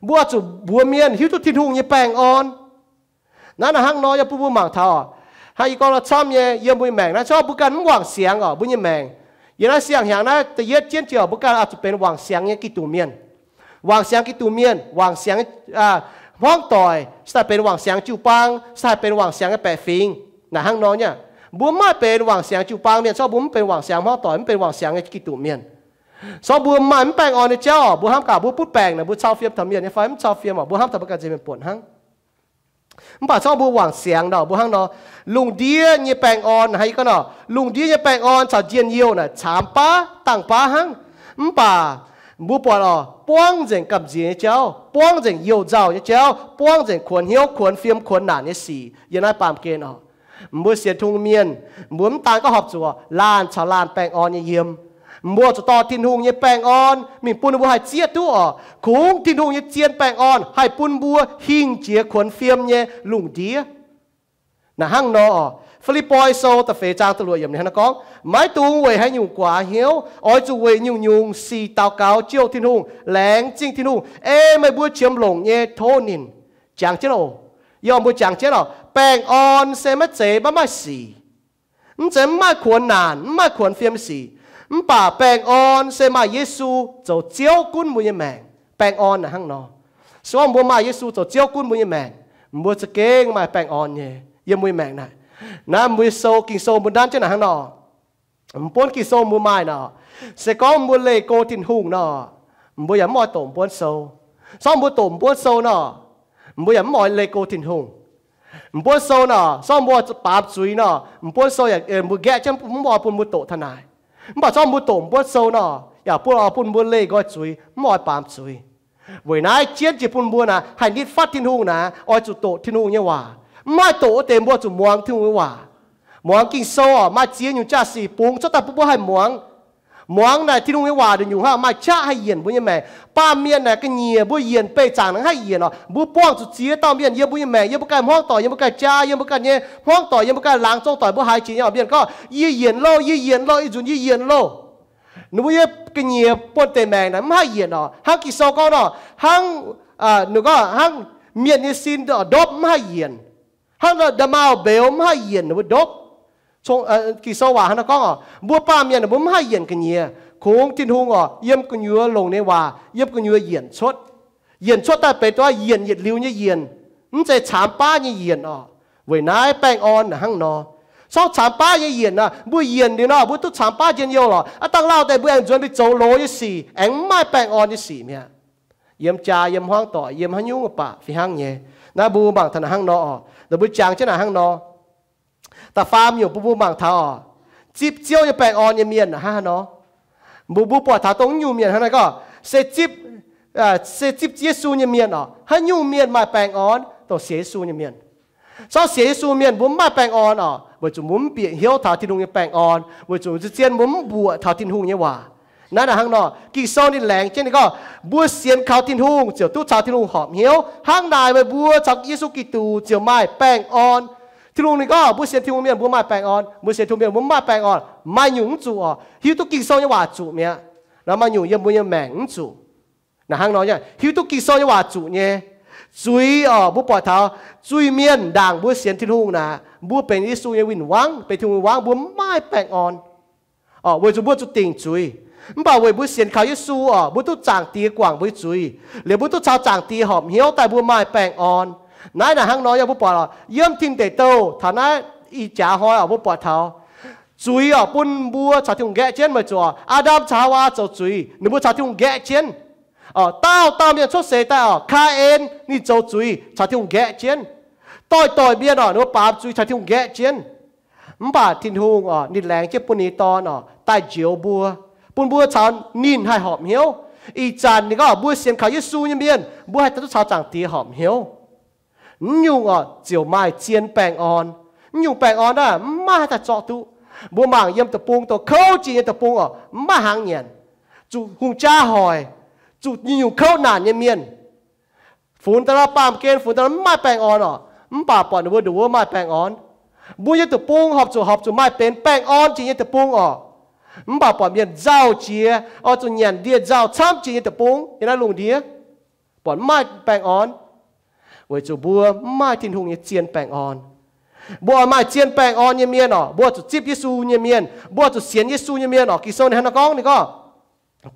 Mbuo zuqc mbuox mienh hiuv duqv Tin-Hungh nyei baengh orn. Naaiv naaic hnangv nor yaac bun mbuo mangc taux, hnangv yie gorngv nor camv nyei, yiem mbuo nyei maengc naaiv, se gorngv mbuo ganh mv wangc siangx oc, mbuo nyei maengc, yiem naaiv siang-hnyangx naaiv da'yietv jienv jiex oc, mbuo ganh oix zuqc benx wangc siangx nyei Giduc mienh. Wangc siangx Giduc mienh, wangc siangx hmuangv doic, se daaih benx wangc siangx jiu-baang, se haih benx wangc siangx nyei baeqc fingx. Naaic hnangv nor nyei, mbuo mv maaih benx wangc siangx jiu-baang mienh, se gorngv mbuo mv benx wangc siangx hmuangv doic, mv benx wangc siangx nyei Giduc mienh. Se gorngv mbuo maaih mv baengh orn nyei jauv, mbuo hnamv gaax mbuo butv baengc naaic, mbuo cau fiem taux mienh nyei fai mv cau fiem oc, mbuo hnamv taux mbuo ganh nziex mienh buonc hnangv. Mv baac se gorngv mbuo wangc siangx nor, mbuo hnangv nor, lungh ndiev nyei baengh orn, hnangv yie gorngv nor, lungh ndiev nyei baengh orn caux njien-youh naaic caamx baav dangh baav hnangv. Mv baac mbuo buatc oc, buangv nzengc gamh nziex nyei jauv, buangv nzengc youh nzauh nyei jauv, buangv nzengc kuonx hnyouv, kuonx fiem, kuonx naanc nyei sic yiem naaiv baamh gen oc. Mbuo sienx Tin-Hungh mienh, mbuo mv daan gorngv horpc zuqc laanh caux laanh baengh orn nyei yiem. Mbuo zuqc dorh Tin-Hungh nyei baengh orn mingh bun ninh mbuo haih zieqv duqv oc. Kungx Tin-Hungh nyei zien baengh orn haih bun mbuo hingh jiex kuonx fiem nyei lungh ndiev. Naaic hnangv nor oc, Fi^lipv^poi Sou da'feix zaang da'luoqc yiemc ninh hnangv naaiv gorngv, Maiv dungx weic haaix nyungc guaax hnyouv. Oix zuqc weic nyungc-nyungc sic daux gaux jouh Tin-Hungh, laengz zingh Tin-Hungh, ei meih mbuo qiemx longc nyei tov ninh. Jangx jienv oc. Yie oix mbuo jangx jienv oc, baengh orn se maiv zeiz maiv maaih sic. Mv zeiz mv maaih kuonx naanc, mv maaih kuonx fiem sic. Mv baac baengh orn se maaih Yesu zoux Ziouv gunv mbuo nyei maengc. Baengh orn naaic hnangv nor. Se gorngv mbuo maaih Yesu zoux Ziouv gunv mbuo nyei maengc, mbuo za'gengh maaih baengh orn nyei yiem mbuo nyei maengc naaic. Naaiv mbuo sou, Ging-Sou mbuo nanv jienv naaic hnangv nor. Mv buonv Ging-Sou mbuo maaih nor, se gorngv mbuo leih go Tin-Hungh nor, mbuo yaac mv oix doqc mv buonv sou. Se gorngv mbuo doqc mv buonv sou nor, mbuo yaac mv oix leih go Tin-Hungh. Mv buonv sou nor, se gorngv mbuo baamz zuiz nor, mv buonv sou yaac mbuo nqaeqv jienv mv oix bun mbuo doqc taux naaic. Mv baac se gorngv mbuo doqc mv buonv sou nor, yaac bun, oix bun mbuo leih nqoi zuiz, mv oix baamz zuiz. Weic naaiv jienv jiex bun mbuo naaic, haih nitv fatv Tin-Hungh naaic, oix zuqc doqc Tin-Hungh nyei waac. Mv haih doqc wuov deix mbuo zuqc muangx Tin-Hungh nyei waac. Muangx Ging-Sou oc, maaih ziex nyungc jaa-sic bungx cuotv daaih bun mbuo haih muangx. Muangx naaic Tin-Hungh nyei waac nduqc nyungc hnangv maaih qaqv haih yienc mbuo nyei maengc. Baamh mienh naaic ga'nyiec mbuo yienc beih zaangc naaic haih yienc oc. Mbuo buangh zuqc ziex dauh mienh yiem mbuo nyei maengc, yiem mbuo ganh hmuangv doic, yiem mbuo ganh jaa, yiem mbuo ganh nyei hmuangv doic, yiem mbuo ganh laangz zong doic, mbuo haiz jiex nyei oc. Mienh gorngv, Yie yienc loh, yie yienc loh, ih nzunc yie yienc loh. Ninh mbuo nyei ga'nyiec buonv-deic maengc naaic mv haih yienc oc. Hnangv Ging-Sou gorngv nor, hnangv, ninh gorngv hnangv mietc nyei sin ndopv mv haih yienc, hnangv ndaa-mau-mbeux mv haih yienc ninh mbuo ndopv. Ging-Sou waac hnangv naaiv gorngv oc, mbuo baamh mienh mbuo mv haih yienc ga'nyiec. Kungx Tin-Hungh oc, yiem gu'nyuoz longc ninh waac, yiem gu'nyuoz yienc cuotv. Yienc cuotv daaih benx dongh yienc yietc liuz nyei yienc, mv zeiz caamx baav nyei yienc oc. Weic naaiv baengh orn naaic hnangv nor. Corc caamx baav nyei yienc nor, mbuo yienc liuz nor, mbuo duqv caamx baav njien-youh lorqc. Aav dangh lauh deix mbuo aengx nzuonx mingh zoux loz nyei sic, aengx mv maaih baengh orn nyei sic mi'aqv. Yiem jaa, yiem hmuangv doic, yiem haaix nyungc baac fih hnangv nyei. Naaiv mbuo mangc taux naaic hnangv nor oc. Naaiv mbuo jangx jienv naaic hnangv nor. Da'faam nyungc bun mbuo mangc taux oc, zipv Ziouv nyei baengh orn nyei mienh hnangv haaix nor. Mbuo, mbuo buatc taux dongh nyungc mienh hnangv naaiv gorngv, se zipv, se zipv Yesu nyei mienh oc. Haaix nyungc mienh maaih baengh orn? Dongh sienx Yesu nyei mienh. Corc sienx Yesu mienh mbuo mv maaih baengh orn oc, weic zuqc mbuo mv bieqc hnyouv taux Tin-Hungh nyei baengh orn, weic zuqc zien mbuo mv mbuoqc taux Tin-Hungh nyei waac. Naaiv naaic hnangv nor, Ging-Sou ninh laengz jienv ninh gorngv, mbuo sienx kaux Tin-Hungh ziouc duqv caux Tin-Hungh horpc hnyouv. Hnangv naaic meih mbuo caux Yesu Giduc ziouc maaih baengh orn. Tin-Hungh ninh gorngv mbuo sienx Tin-Hungh mienh mbuo maaih baengh orn, mbuo sienx Tin-Hungh mienh mbuo mv maaih baengh orn, maaih nyungc mv zuqc oc. Hiuv duqv Ging-Sou nyei waac zuqc mi'aqv. Naaiv maaih nyungc yiem mbuo nyei maengc mv zuqc. Naaic hnangv nor nyei, hiuv duqv Ging-Sou nyei waac zuqc nyei. Zuiz oc, mbuo buatc taux zuiz-mienh ndaangc mbuo sienx Tin-Hungh naaic, mbuo benx Yesu nyei win-wangv, benx Tin-Hungh win-wangv, mbuo mv maaih baengh orn. Oc, weic zuqc mbuo zuqc dingc zuiz. Mv baac weic mbuo sienx kaux Yesu oc, mbuo duqv Zaangc Diex guangc mbuo nyei zuiz, liuz mbuo duqv caux Zaangc Diex horpc hnyouv daaih mbuo maaih baengh orn. Naaiv naaic hnangv nor nyei, mbuo buatc oc, yiem Tin Deic Douh taux naaiv ih jaax hnoi oc, mbuo buatc taux zuiz oc, bun mbuo caux Tin-Hungh nqaeqv jienv, meih zuqc oc, Aa^ndam caux Haawaa zoux zuiz, ninh mbuo caux Tin-Hungh nqaeqv jienv. Oc, dauh dauh mienh cuotv seix daaih oc, Kaa^en ninh zoux zuiz caux Tin-Hungh nqaeqv jienv. Doix-doix mienh oc, ninh mbuo baamz zuiz caux Tin-Hungh nqaeqv jienv. Mv baac Tin-Hungh oc, ninh laengz jienv bun ninh nyei Dorn oc, daaih njoux mbuo, bun mbuo caux ninh haih horpc hnyouv. Ih zanc ninh gorngv mbuo sienx kaux Yesu nyei mienh, mbuo haih daaih duqv caux Zaangc Diex horpc hnyouv. Mv nyungc oc, ziouc maaih zien baengh orn. Mv nyungc baengh orn naaiv mv maaih haaix daaih zorqv duqv. Mbuo mangc yiem deic-bung, dongh kouv jiex nyei deic-bung oc, mv maaih haaix nyanc. Zuqc hungh jaa hoic, zuqc nyungc-nyungc kouv naanc nyei mienh. Funx daaih nor, baamh gen funx daaih nor mv maaih baengh orn oc, mv baac buatc ninh mbuo nduqc wuov maaih baengh orn. Mbuo nyei deic-bung horpc zuqc, horpc zuqc maaih benx baengh orn jiex nyei deic-bung oc. Mv baac buatc mienh nzauh jiex, oix zuqc nyanc ndie-nzauh camv jiex nyei deic-bung, yiem naaiv lungh ndiev buatc mv maaih baengh orn, weic zuqc mbuo mv maaih Tin-Hungh nyei zien baengh orn. Mbuo oix maaih zien baengh orn nyei mienh oc, mbuo zuqc zipv Yesu nyei mienh, mbuo zuqc sienx Yesu nyei mienh oc. Ging-Sou ninh hnangv naaiv gorngv, ninh gorngv,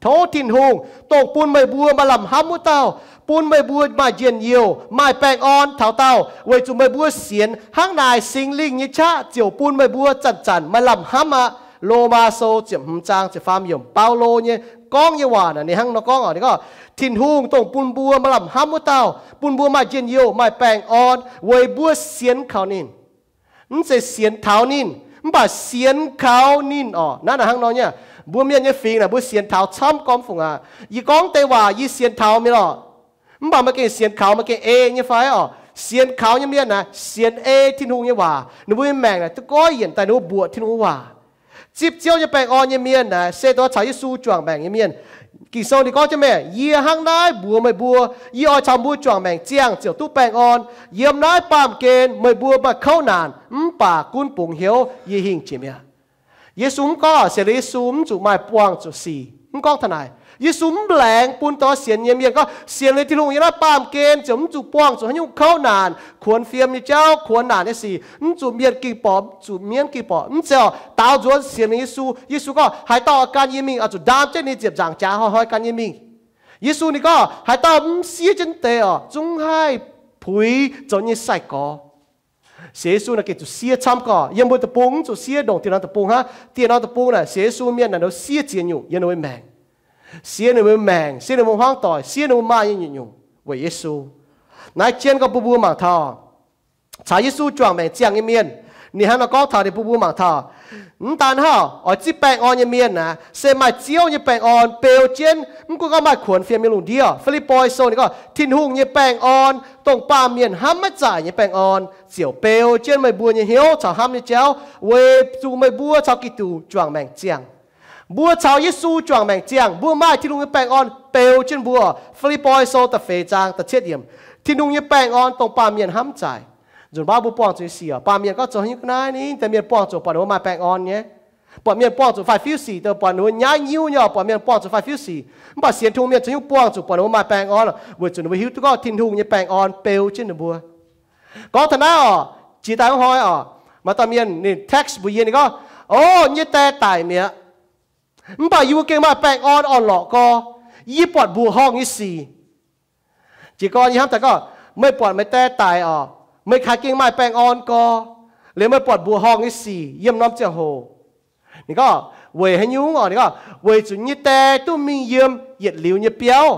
Tov Tin-Hungh, dongh bun meih mbuo maaih lamh hnamv wuov dauh, bun meih mbuo maaih njien-youh, maaih baengh orn taux daauh, weic zuqc meih mbuo sienx. Hnangv naaic Singx Lingh nyei qaqv ziouc bun meih mbuo zanc-zanc maaih lamh hnamv aqv. Lomaa Sou ziepc hmz zaang ziepc faam yiemc, Baulo nyei gorngv nyei waac naaic ninh hnangv nor gorngv oc. Ninh gorngv, Tin-Hungh dongh bun mbuo maaih lamh hnamv wuov dauh, bun mbuo maaih njien-youh, maaih baengh orn weic mbuo sienx kaux ninh. Mv zeiz sienx taux ninh, mv baac sienx kaux ninh oc. Naaiv naaic hnangv nor nyei, mbuo mienh nyei fingx naaic mbuo sienx taux camv gormx fungc aqv. Yie gorngv deix waac yie sienx taux mienh oc, mv baac meih gengh sienx kaux, meih gengh ei nyei fai oc? Sienx kaux nyei mienh naaic sienx ei Tin-Hungh nyei waac, ninh mbuo nyei maengc naaic duqv goiv yienc daaih ninh mbuo mbuoqc Tin-Hungh nyei waac. Zipv Ziouv nyei baengh orn nyei mienh naaic se dongh caux Yesu juangc maengc nyei mienh. Ging-Sou ninh gorngv jienv mengh, Yie hnangv naaiv mbuox meih mbuo, yie oix caux mbuo juangc maengc ziangh ziouc duqv baengh orn. Yiem naaiv baamh gen meih mbuo maaih kouv naanc, mv baac gunv bungx hnyouv, yie hingh jiex mi'aqv. Yesu mv gorngv, sienx liuz Yesu mv zuqc maaih buangh zuqc sic, mv gorngv taux naaic. Yesu mv laengz bun dongh sienx nyei mienh gorngv sienx liuz Tin-Hungh yiem naaiv baamh gen ziouc mv zuqc buangh zuqc haaix nyungc kouv naanc, kuonx fiem nyei jauv, kuonx naanc nyei sic, mv zuqc mienh ging borqc, mv zuqc mienv ging borqc, mv zeiz oc. Daaux nzuonx sienx liuz Yesu, Yesu gorngv haaix dauh oix gan yie mingh, oix zuqc ndaam jienv ninh ziepc nzaangc jaax hnoi-hnoi gan yie mingh. Yesu ninh gorngv haaix dauh mv siev jienv deix oc, zungv haih puix zoux nyei sai-gorx. Sienx Yesu naaic gengh zuqc siev camv gorqv. Yiem mbuo deic-bung mv zuqc siev ndongc dieh norm deic-bung hnangv. Dieh norm deic-bung naaic sienx Yesu mienh naaic nor siev ziex nyungc yiem ninh mbuo maengc. Siev ninh mbuo maengc, siev ninh mbuo hmuangv doic, siev ninh mbuo maaih nyei nyungc-nyungc weic Yesu. Naaiv jienv gorngv bun mbuo mangc taux, caux Yesu juangc maengc ziangh nyei mienh, ninh hnangv nor gorngv taux ninh bun mbuo mangc taux, mv daan hnangv oix zipv baengh orn nyei mienh naaic, se maaih Ziouv nyei baengh orn beu jienv. Mv gunv gorngv maaih kuonx fiem nyei lungh ndiev, Fi^lipv^poi Sou ninh gorngv, Tin-Hungh nyei baengh orn, dongh baamh mienh hnamv maiv zaaic nyei baengh orn, ziouc beu jienv meih mbuo nyei hnyouv caux hnamv nyei jauv, weic zuqc meih mbuo caux Giduc juangc maengc ziangh. Mbuo caux Yesu juangc maengc ziangh, mbuo maaih Tin-Hungh nyei baengh orn beu jienv mbuo. Fi^lipv^poi Sou da'feix zaang da'cietv yiemc, Tin-Hungh nyei baengh orn dongh baamh mienh hnamv zaaic. Nzunc baav mbuo buangh zuqc nyei sic oc, baamh mienh gorngv zoux haaix nyungc ga'naaiv ni, deix mienh buangh zuqc buatc ninh mbuo maaih baengh orn nyei. Buatc mienh buangh zuqc faix-fiuv sic, dongh buatc ninh mbuo nyaiv nyiuv nyei oc, buatc mienh buangh zuqc faix-fiuv sic. Mv baac sienx Tin-Hungh mienh zoux haaix nyungc buangh zuqc buatc ninh mbuo maaih baengh orn? Weic zuqc ninh mbuo hiuv duqv gorngv Tin-Hungh nyei baengh orn beu jienv ninh mbuo. Gorngv taux naaiv oc, jiex daaih hnoi oc, maaih dauh mienh ninh text mbuox yie, ninh gorngv, O, yie nyei die daic mi'aqv, mv baac yie mbuo gengh maaih baengh orn orn-lorqc gorx. Yie buatc mbuoqc horngh nyei sic. Jiez gorn yie hnamv daaih gorngv, meih buatc meih die daic oc, meih kaaix gengh maaih baengh orn gorx, liuz meih buatc mbuoqc horngh nyei sic yiem norm ziangh hoc. Ninh gorngv, weic haaix nyungc oc? Ninh gorngv, weic zuqc yie nyei die duqv mingh yiem yietc liuz nyei biauv.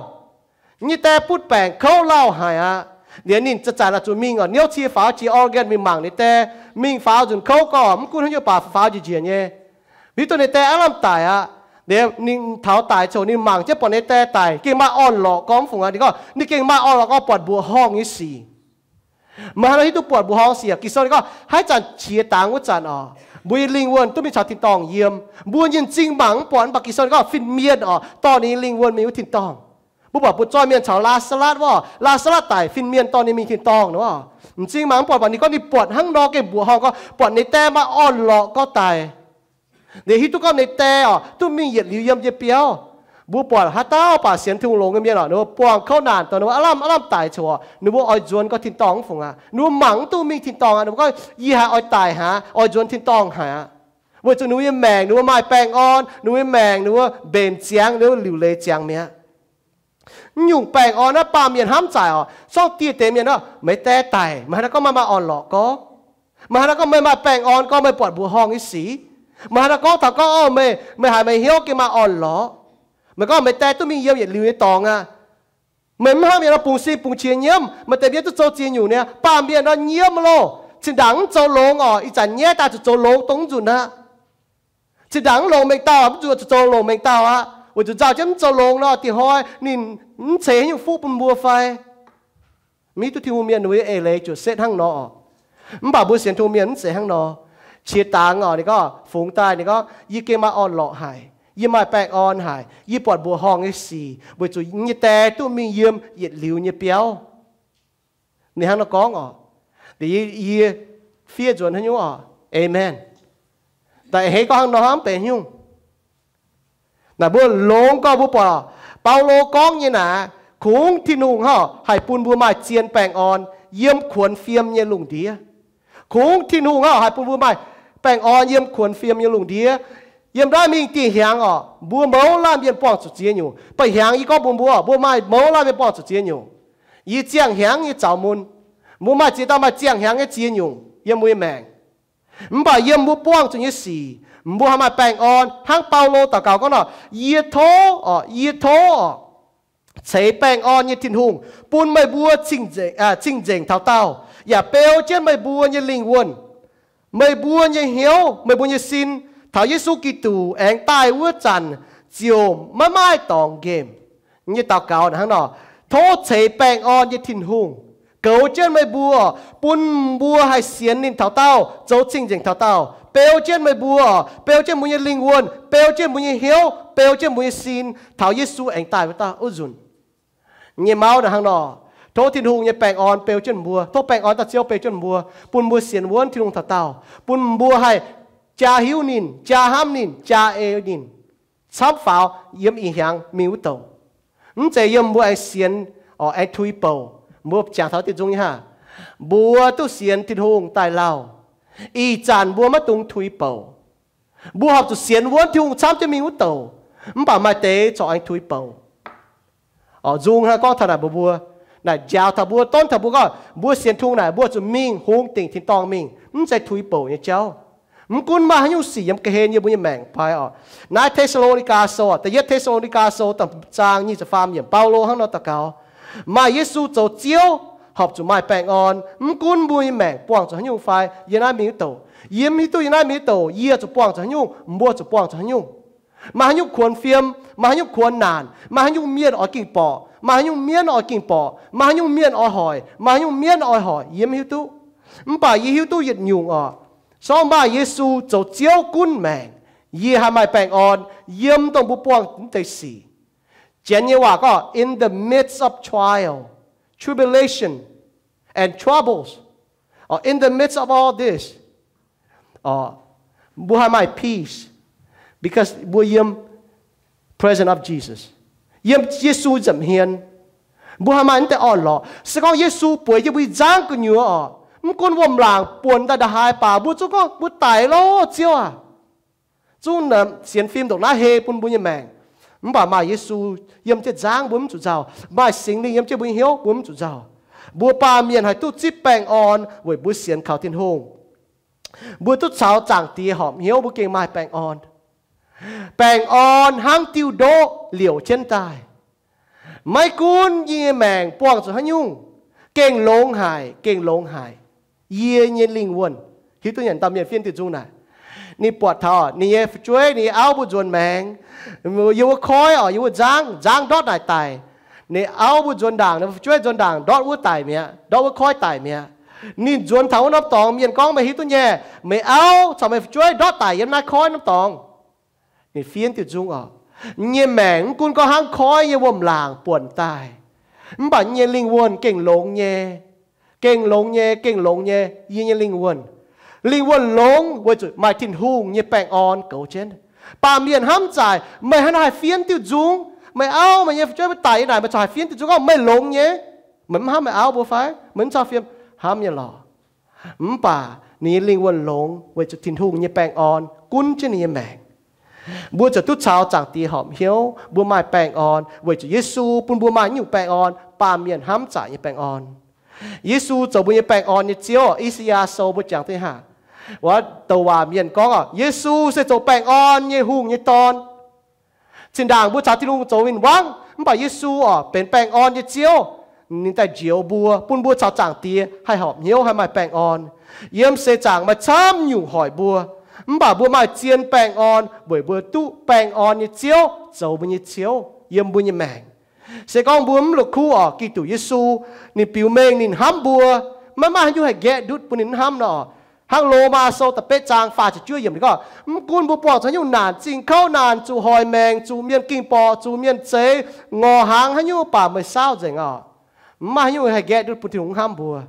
Yie nyei die butv baengc kouv lauh haic aqv. Liuz ninh zanc-zanc oix zuqc mingh oc, niouv cie faaux jiex Oregon mingh mangc ninh die. Mingh faaux nzunc kouv gorx, mv gunv haaix nyungc baac faaux njiec njiec nyei. Hiuv duqv ninh die aav lamh daic aqv. Liuz ninh taux daic coc ninh mangc jienv buatc ninh die daic gengh maaih orn-lorqc gorx mv fungc aqv. Ninh gorngv ninh gengh maaih orn-lorqc gorx, buatc mbuoqc horngh nyei sic. Meih haaix nor hiuv duqv buatc mbuoqc horngh sic? Ging-Sou ninh gorngv haaix zanc qiex dangx wuov zanc oc, mbuo nyei lingh wuonh duqv mingh caux tin-dorngh yiem. Mbuo nyei m'zing mangc mv buatc, mv baac Ging-Sou ninh gorngv fin-mienh oc, dorh ninh nyei lingh wuonh mingh wuov tin-dorngh. Mbuo buatc butv-zoih mienh caux Laa^saa^latv wuov, Laa^saa^latv daic, fin-mienh dorh ninh mingh tin-dorngh nor. M'zing mangc mv buatc, mv baac ninh gorngv ninh buatc hnangv nor gengh mbuoqc horngh gorx, buatc ninh die maaih orn-lorqc gorx daic. Ninh hiuv duqv gorngv ninh die oc duqv mingh yietc liuz yiem nyei biauv. Mbuo buatc haaix dauh baac sienx Tin-Hungh longx nyei mienh oc, ninh mbuo buangh kouv naanc dongh ninh mbuo aav lamh aav lamh daic coc, ninh mbuo oix nzuonx gorx tin-dorngh mv fungc aqv. Ninh mbuo mangc mv duqv mingh tin-dorngh aqv. Ninh mbuo gorngv, Yie haiz oix daic haic aqv, oix nzuonx tin-dorngh haic aqv. Weic zuqc ninh mbuo nyei maengc, ninh mbuo maaih baengh orn, ninh mbuo nyei maengc, ninh mbuo mbenc ziangx, ninh mbuo liuc leiz ziangx mi'aqv. Mv nyungc baengh orn naaiv baamh mienh hnamv zaaic oc. Sorng dieh deix mienh, Meih die daic, meih haaix nor gorngv meih maaih orn-lorqc gorx? Meih haaix nor gorngv meih maaih baengh orn gorx, meih buatc mbuoqc horngh nyei sic? Meih haaix nor gorngv taux gorngv, O, meih, meih haiz meih hnyouv gengh maaih orn-lorqc? Meih gorngv meih die duqv mingh yiem yietc liuz nyei dorngx aqv. Meih mv hnangv mienh nor bungx sin bungx qiex nyiemv, maaih deix mienh duqv zoux ziex nyungc nyei, mv baac mienh nor nyiemv loh. Zinh ndaangc mv zoux longx orqc, ih zanc nyaiv daaih zuqc zoux longx dongh mv nzunc aqv. Zinh ndaangc mv longx mengh dauh, mv zuqc zoux longx mengh dauh aqv, weic zuqc nzauh jienv mv zoux longx nor, diex hnoi ninh mv ceix haaix nyungc fuqv bun mbuo fai? Mv hiuv duqv Tin-Hungh mienh weic eix leiz ziouc setv hnangv nor. Mv baac mbuo sienx Tin-Hungh mienh mv zeiz hnangv nor. Qiex dangx orqc, ninh gorngv fungx daaih, ninh gorngv, yie gengh maaih orn-lorqc haic, yie maaih baengh orn haic, yie buatc mbuoqc horngh nyei sic, weic zuqc yie nyei Die duqv mingh yiem yietc liuz nyei biauv. Ninh hnangv nor gorngv orqc. Yie fiev nzuonx haaix nyungc orqc? Aamen. Da'heix gorngv hnangv nor hnangv, mv benx haaix nyungc. Naaic mbuo longx gorngv mbuo buatc Baulo gorngv nyei naaic, kungx Tin-Hungh hnangv haih bun mbuo maaih zien baengh orn yiem kuonx fiem nyei lungh ndiev. Kungx Tin-Hungh hnangv haih bun mbuo maaih baengh orn yiem kuonx fiem nyei lungh ndiev. Yiem naaiv mingh dieh hnyangx orqc, mbuo mouz laanh mienh buangh zuqc ziex nyungc. Mv baac hnyangx yie gorngv mbuox mbuo, mbuo maaih mouz laanh mienh buangh zuqc ziex nyungc. Yie ziangh hnyangx nyei zaux mun, mbuo maaih ziex dauh maaih ziangh hnyangx nyei ziex nyungc yiem mbuo nyei maengc. Mv baac yiem mbuo buangh zuqc nyei sic, mbuo haih maaih baengh orn hnangv Baulo daux gaux gorngv nor, yie tov orqc, yie tov orqc, ceix baengh orn nyei Tin-Hungh bun meih mbuo cing-nzengc taux daauh, yaac beu jienv meih mbuo nyei lingh wuonh, meih mbuo nyei hnyouv, meih mbuo nyei sin, taux Yesu Giduc aengx daaih wuov zanc ziouc maiv maaih dorngx nqemh. Nyei daux gaux hnangv nor, tov ceix baengh orn nyei Tin-Hungh goux jienv meih mbuo, bun mbuo haih sienx ninh taux daauh, zoux cing-nzengc taux daauh, beu jienv meih mbuo, beu jienv mbuo nyei lingh wuonh, beu jienv mbuo nyei hnyouv, beu jienv mbuo nyei sin taux Yesu aengx daaih wuov dauh wuov nzunc. Nyei mauv hnangv nor, tov Tin-Hungh nyei baengh orn beu jienv mbuo, tov baengh orn daaih Ziouv beu jienv mbuo, bun mbuo sienx wuonv Tin-Hungh taux daauh, bun mbuo haih jaa hiuv ninh, jaa hnamv ninh, jaa ei ninh, camv faaux yiem ih hnyangx mingh wuov douc. Mv zeiz yiem mbuo aengx sienx, orqc, aengx tuix bouc. Mbuo jangx taux diuh nzung nyei hnangv, mbuo duqv sienx Tin-Hungh daaih lauh, ih zanc mbuo maiv dungx tuix bouc. Mbuo horpc zuqc sienx wuonv Tin-Hungh camv jienv mingh wuov douc. Mv baac maaih deix corc aengx tuix bouc. Orqc, nzung hnangv gorngv taux naaic mbuox mbuo, naaic njaaux taux mbuo, donv taux mbuo gorngv mbuo sienx Tin-Hungh naaic mbuo zuqc mingh hungx dingc tin-dorngh mingh, mv zeiz tuix bouc nyei jauv. Mv gunv maaih haaix nyungc sic yiem ga'hlen yiem mbuo nyei maengc fai orqc. Naaiv Te^saa^lo^ni^gaa Sou, da'yietv Te^saa^lo^ni^gaa Sou, da'faam zaang nyic ziepc faam yiemc, Baulo hnangv nor daux gaux, maaih Yesu zoux Ziouv, horpc zuqc maaih baengh orn. Mv gunv mbuo nyei maengc buangh zuqc haaix nyungc fai yiem naaiv mingh wuov douc, yie mv hiuv duqv yiem naaiv mingh wuov douc yie zuqc buangh zuqc haaix nyungc, mbuo zuqc buangh zuqc haaix nyungc. Maaih haaix nyungc kuonx fiem, maaih haaix nyungc kuonx naanc, maaih haaix nyungc mienh oix gengh borqc, maaih haaix nyungc mienv oix gengh borqc, maaih haaix nyungc mienh oix hoic, maaih haaix nyungc mienh oix hoic, yie mv hiuv duqv. Mv baac yie hiuv duqv yietc nyungc orqc, se gorngv maaih Yesu zoux Ziouv gunv maengc, yie haih maaih baengh orn yiem dongh mbuo buangh mv deix sic. Janx nyei waac gorngv, in the midst of trial, tribulation, and troubles, or in the midst of all this, mbuo haih maaih peace, because mbuo yiem presence of Jesus, yiem Yesu nza'hmien. Mbuo haih maaih mv deix orn-lorqc. Se gorngv Yesu bueix jienv mbuo nyei nzangv gu'nyuoz orqc, mv gunv wuom-laangc buonc daaih ndongc haaix baac mbuo zungv gorngv mbuo daic loh, Ziouv aac. Zungv sienx fim ndongc naaiv hei bun mbuo nyei maengc. Mv baac maaih Yesu yiem jienv nzangv mbuo mv zuqc nzauh. Maaih Singx Lingh yiem jienv mbuo nyei hnyouv mbuo mv zuqc nzauh. Mbuo baamh mienh haih duqv zipv baengh orn weic mbuo sienx kaux Tin-Hungh. Mbuo duqv caux Zaangc Diex horpc hnyouv mbuo gengh maaih baengh orn. Baengh orn hnangv diuh ndoqv liouc jienv daaih. Maiv gunv yie nyei maengc buangh zuqc haaix nyungc, gengh longx haic, gengh longx haic. Yie nyei lingh wuonh, hiuv duqv nyanc dauh mienh fiev diuh nzung naaic. Ninh buatc taux ninh nyei fu'jueiv, ninh nyei auv mbuo nzuonx maengx, yiem wuov koiv orqc, yiem wuov nzangv, nzangv ndortv naaic daic. Ninh auv mbuo nzuonx ndaangc, ninh fu'jueiv nzuonx ndaangc ndortv wuov daic mi'aqv, ndortv wuov koiv daic mi'aqv. Ninh nzuonx taux wuov norm dorngx, mienh gorngv, meih hiuv duqv nyei, meih auv caux meih fu'jueiv ndortv daic yiem naaiv koiv norm dorngx. Ninh fiev diuh nzung orqc, yie nyei maengc mv gunv gorngv hnangv koiv nyei wuom-laangc buonc daaih, mv baac yie nyei lingh wuonh gengh longx nyei. Gengh longx nyei, gengh longx nyei, yie nyei lingh wuonh. Lingh wuonh longx weic zuqc maaih Tin-Hungh nyei baengh orn goux jienv. Baamh mienh hnamv zaaic, meih hnangv naaiv haih fiev diuh nzung, meih auv, meih nyei fu'jueiv mbuo daic yiem naaic, meih corc haih fiev diuh nzung gorngv meih longx nyei. Meih mv hnamv meih auv mbuo fai? Meih mv cau fiem? Hnamv nyei lorqc. Mv baac ninh nyei lingh wuonh longx weic zuqc Tin-Hungh nyei baengh orn gunv jienv ninh nyei maengc. Mbuo ziouc duqv caux Zaangc Diex horpc hnyouv, mbuo maaih baengh orn weic zuqc Yesu bun mbuo maaih nyungc baengh orn, baamh mienh hnamv zaaic nyei baengh orn. Yesu zoux mbuo nyei baengh orn nyei Ziouv. I^saa^yaa Sou mbuo jangx deix hnangv, wuov douc waac mienh gorngv orqc, Yesu se zoux baengh orn nyei hungh nyei dorn. Zinh ndaangc mbuo caux Tin-Hungh zoux win-wangv, Mv baac Yesu oc, benx baengh orn nyei Ziouv. Ninh daaih njoux mbuo, bun mbuo caux Zaangc Diex haih horpc hnyouv, haih maaih baengh orn. Yiem seix zaangc maaih camv nyungc hoic mbuo, mv baac mbuo maaih zien baengh orn weic mbuo duqv baengh orn nyei Ziouv zoux mbuo nyei Ziouv yiem mbuo nyei maengc. Se gorngv mbuo mv la'kuqv oc, Giduc Yesu ninh biux mengh ninh hnamv mbuo, maiv maaih haaix nyungc haih nqaeqv ndutv bun ninh mv hnamv nor. Hnangv Lomaa Sou da'betv zaang faah ziepc juov yiemc ninh gorngv, mv gunv mbuo buangh zuqc haaix nyungc naanc, zingh kouv naanc, zuqc hoic maengc, zuqc mienh ging borqc, zuqc mienh zeix, ngorc hnaangx, haaix nyungc baac meih saauv nzengc oc. Mv maaih haaix nyungc haih nqaeqv ndutv bun Tin-Hungh hnamv mbuo.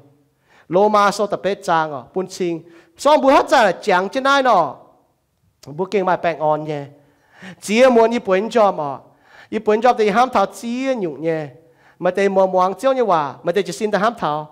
Lomaa Sou da'betv zaang oc, bun cing, se gorngv mbuo hnamv zanc jangx jienv naaiv nor, mbuo gengh maaih baengh orn nyei. Ziex muonz yie bueix njormh oc, yie bueix njormh deix yie hnamv taux ziex nyungc nyei. Maaih deix muangx Ziouv nyei waac, maaih deix jiez sin daaih hnamv taux.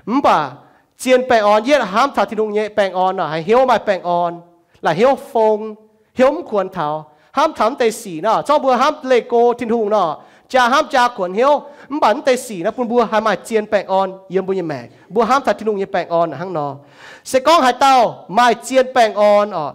Mv baac zien baengh orn, yietv hnamv taux Tin-Hungh nyei baengh orn nor, haih hnyouv maaih baengh orn, la'hnyouv fong, hnyouv mv kuonx taux. Hnamv taux mv deix sic nor, zorngv mbuo hnamv leih go Tin-Hungh nor, jaa hnamv jaa kuonx hnyouv. Mv baac mv deix sic naaiv bun mbuo haih maaih zien baengh orn yiem mbuo nyei maengc. Mbuo hnamv taux Tin-Hungh nyei baengh orn hnangv nor. Se gorngv haaix dauh maaih zien baengh orn oc,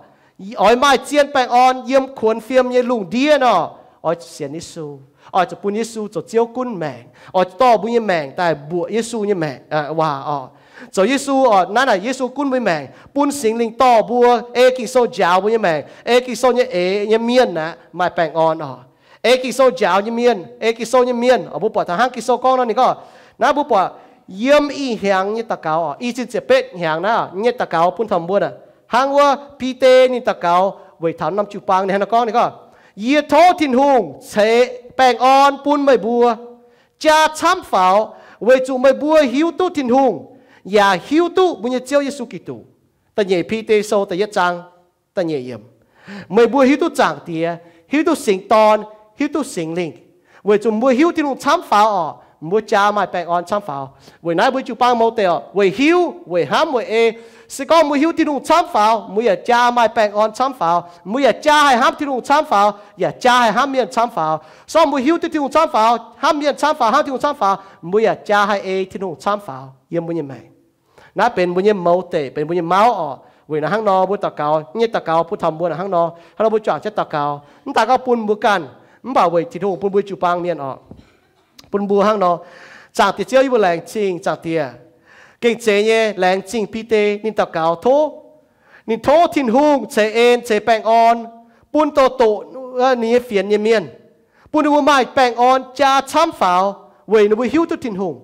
oix maaih zien baengh orn yiem kuonx fiem nyei lungh ndiev nor, oix zuqc sienx Yesu. Oix zuqc bun Yesu zoux Ziouv gunv maengc. Oix zuqc dorh mbuo nyei maengc daaih mbuoqc Yesu nyei maengc, waac oc. Zoux Yesu oc, naaiv naaic Yesu gunv mbuo nyei maengc, bun Singx Lingh dorh mbuo ei Ging-Sou njaaux mbuo nyei maengc. Ei Ging-Sou nyei eix nyei mienh aeqv, maaih baengh orn oc. Ei Ging-Sou njaaux nyei mienh, ei Ging-Sou nyei mienh oc, mbuo buatc taux hnangv Ging-Sou gorngv nor, ninh gorngv, naaiv mbuo buatc yiem ih hnyangx nyei daux gaux oc, i cin ziepc betv hnyangx naaiv nyei daux gaux bun taux mbuo, hnangv wuov Bide ninh daux gaux weic taux norm jiu-baang, ninh hnangv nor gorngv, ninh gorngv, yie tov Tin-Hungh ceix baengh orn bun meih mbuo jaa camv faaux, weic zuqc meih mbuo hiuv duqv Tin-Hungh, yaac hiuv duqv mbuo nyei Ziouv Yesu Giduc. Da'nyeic Bide Sou da'yietv zaang da'nyeic yiemc. Meih mbuo hiuv duqv Zaangc Diex, hiuv duqv Singx Dorn, hiuv duqv Singx Lingh, weic zuqc mbuo hiuv Tin-Hungh camv faaux oc, mbuo jaa maaih baengh orn camv faaux. Weic naaiv mbuo jiu-baang mouz deix oc, weic hiuv, weic hnamv, weic ei. Se gorngv mbuo hiuv Tin-Hungh camv faaux, mbuo yaac jaa maaih baengh orn camv faaux. Mbuo yaac jaa haih hnamv Tin-Hungh camv faaux, yaac jaa haih hnamv mienh camv faaux. Se gorngv mbuo hiuv duqv Tin-Hungh camv faaux, hnamv mienh camv faaux, hnamv Tin-Hungh camv faaux, mbuo yaac jaa haih ei Tin-Hungh camv faaux yiem mbuo nyei maengc. Naaiv benx mbuo nyei mouz deix, benx mbuo nyei mauv oc. Weic naaiv hnangv nor mbuo daux gaux nyei, daux gaux bun taux mbuo naaic hnangv nor, hnangv nor mbuo juangc jienv daux gaux, mv daaih gorngv bun mbuo ganh, mv baac weic Tin-Hungh, bun mbuo jiu-baang mienh oc. Bun mbuo hnangv nor, Zaangc Diex Ziouv, yie mbuo laengz zingh Zaangc Diex. Gengh zeiz nyei, laengz zingh Bide ninh daux gaux tov, ninh tov Tin-Hungh ceix en, ceix baengh orn bun doqc doqc ninh nyei fienx nyei mienh, bun ninh mbuo maaih baengh orn jaa camv faaux weic ninh mbuo hiuv duqv Tin-Hungh.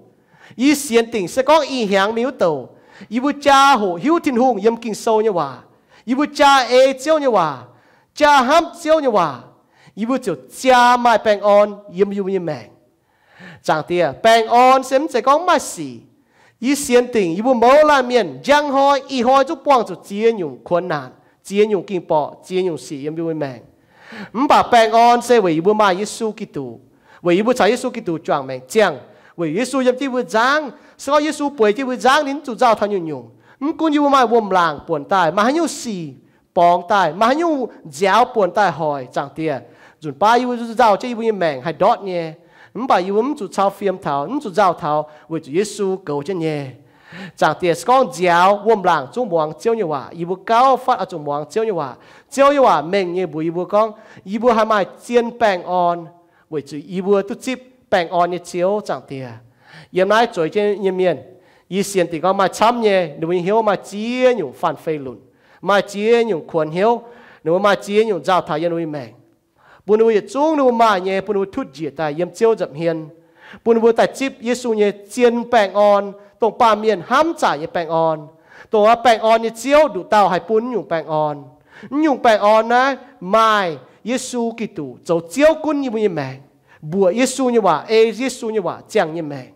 Yie sienx dingc se gorngv ih hnyangx mingh wuov douc, yie mbuo jaa hoqc hiuv Tin-Hungh yiem Ging-Sou nyei waac, yie mbuo jaa ei Ziouv nyei waac, jaa hnamv Ziouv nyei waac, yie mbuo ziouc jaa maaih baengh orn yiem yie mbuo nyei maengc. Zaangc Diex, baengh orn se mv zeiz gorngv mv maaih sic. Yie sienx dingc yie mbuo mouz laanh mienh njang hnoi ih hnoi zungv buangh zuqc ziex nyungc kuonx naanc, ziex nyungc ging-borqc, ziex nyungc sic yiem yie mbuo maengc. Mv baac baengh orn se weic yie mbuo maaih Yesu Giduc, weic yie mbuo caux Yesu Giduc juangc maengc ziangh, weic Yesu yiem jienv yie mbuo nzangv. Se gorngv Yesu bueix jienv yie mbuo nzangv, ninh mv zuqc nzauh taux nyungc-nyungc. Mv gunv yie mbuo maaih wuom-laangc buonc daaih, maaih haaix nyungc sic borngz daaih, maaih haaix nyungc nziaaux buonc daaih hoic, Zaangc Diex, nzunc baav yie mbuo nzauh jienv yie mbuo nyei maengc haih ndortv nyei. Mv baac yie mbuo mv zuqc cau fiem taux, mv zuqc nzauh taux, weic zuqc Yesu goux jienv nyei. Zaangc Diex, se gorngv nziaaux wuom-laangc zungv muangx Ziouv nyei waac, yie mbuo gauh fatv oix zuqc muangx Ziouv nyei waac. Ziouv nyei waac mengh nyei mbuox yie mbuo gorngv, yie mbuo haih maaih zien baengh orn, weic zuqc yie mbuo duqv zipv baengh orn nyei Ziouv, Zaangc Diex. Yiem naaiv zueiz jienv nyei mienh, yie sienx dingc gorngv maaih camv nyei, ninh mbuo nyei hnyouv maaih ziex nyungc faan fei lunc, maaih ziex nyungc kuonx hnyouv, ninh mbuo maaih ziex nyungc nzauh taux yiem ninh mbuo nyei maengc. Bun ninh mbuo yietc zungv ninh mbuo maaih nyei, bun ninh mbuo tutv njiec daaih yiem Ziouv nza'hmien, bun ninh mbuo daaih zipv Yesu nyei zien baengh orn, dongh baamh mienh hnamv zaaic nyei baengh orn, dongh baengh orn nyei Ziouv nduqc dauh haih bun nyungc baengh orn. Nyungc baengh orn naaiv maaih Yesu Giduc zoux Ziouv gunv yie mbuo nyei maengc, mbuoqc Yesu nyei waac, ei Yesu nyei waac ziangh nyei maengc.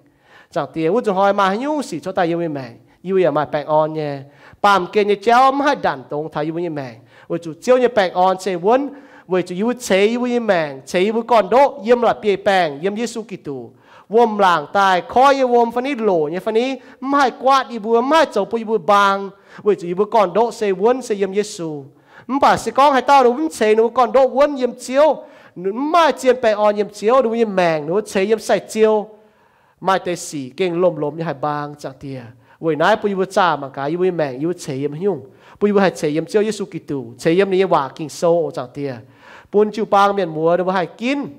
Zaangc Diex, wuov nzunc hnoi maaih haaix nyungc sic cuotv daaih yiem yie mbuo nyei maengc, yie mbuo yaac maaih baengh orn nyei. Baamh gen nyei jauv mv haih ndanc dongz taux yie mbuo nyei maengc, weic zuqc Ziouv nyei baengh orn se wuonv, weic zuqc yie mbuo ceix yie mbuo nyei maengc, ceix yie mbuo gorn-ndoqv yiem la'bieiv-baengc, yiem Yesu Giduc. Wuom-laangc daaih, koiv nyei wuom fai ni, loc nyei fai ni, mv haih guaatv yie mbuo, mv haih zoux bun yie mbuo mbaang, weic zuqc yie mbuo gorn-ndoqv se wuonv se yiem Yesu. Mv baac se gorngv haaix dauh ninh mbuo mv ceix ninh mbuo gorn-ndoqv wuonv yiem Ziouv, mv maaih zien baengh orn yiem Ziouv, ninh mbuo nyei maengc ninh mbuo ceix yiem sai-ziou, maaih deix sic gengh lomh-lomh nyei haih mbaang, Zaangc Diex. Weic naaiv bun yie mbuo zaah mangc gaax yie mbuo nyei maengc yie mbuo ceix yiem haaix nyungc, bun yie mbuo haih ceix yiem Ziouv Yesu Giduc, ceix yiem ninh nyei waac Ging-Sou, Zaangc Diex, bun jiu-baang mienh muoz ninh mbuo haih ginv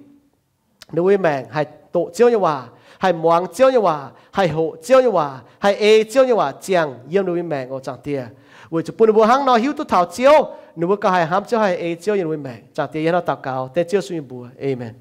ninh mbuo nyei maengc haih doqc Ziouv nyei waac, haih muangx Ziouv nyei waac, haih hoqc Ziouv nyei waac, haih ei Ziouv nyei waac ziangh yiem ninh mbuo nyei maengc oc, Zaangc Diex. Weic zuqc bun ninh mbuo hnangv nor hiuv duqv taux Ziouv, ninh mbuo gauh haih hnamv Ziouv, haih ei Ziouv yiem ninh mbuo nyei maengc. Zaangc Diex, yie hnangv nor daux gaux dengv Ziouv Yesu nyei mbuox. Aamen.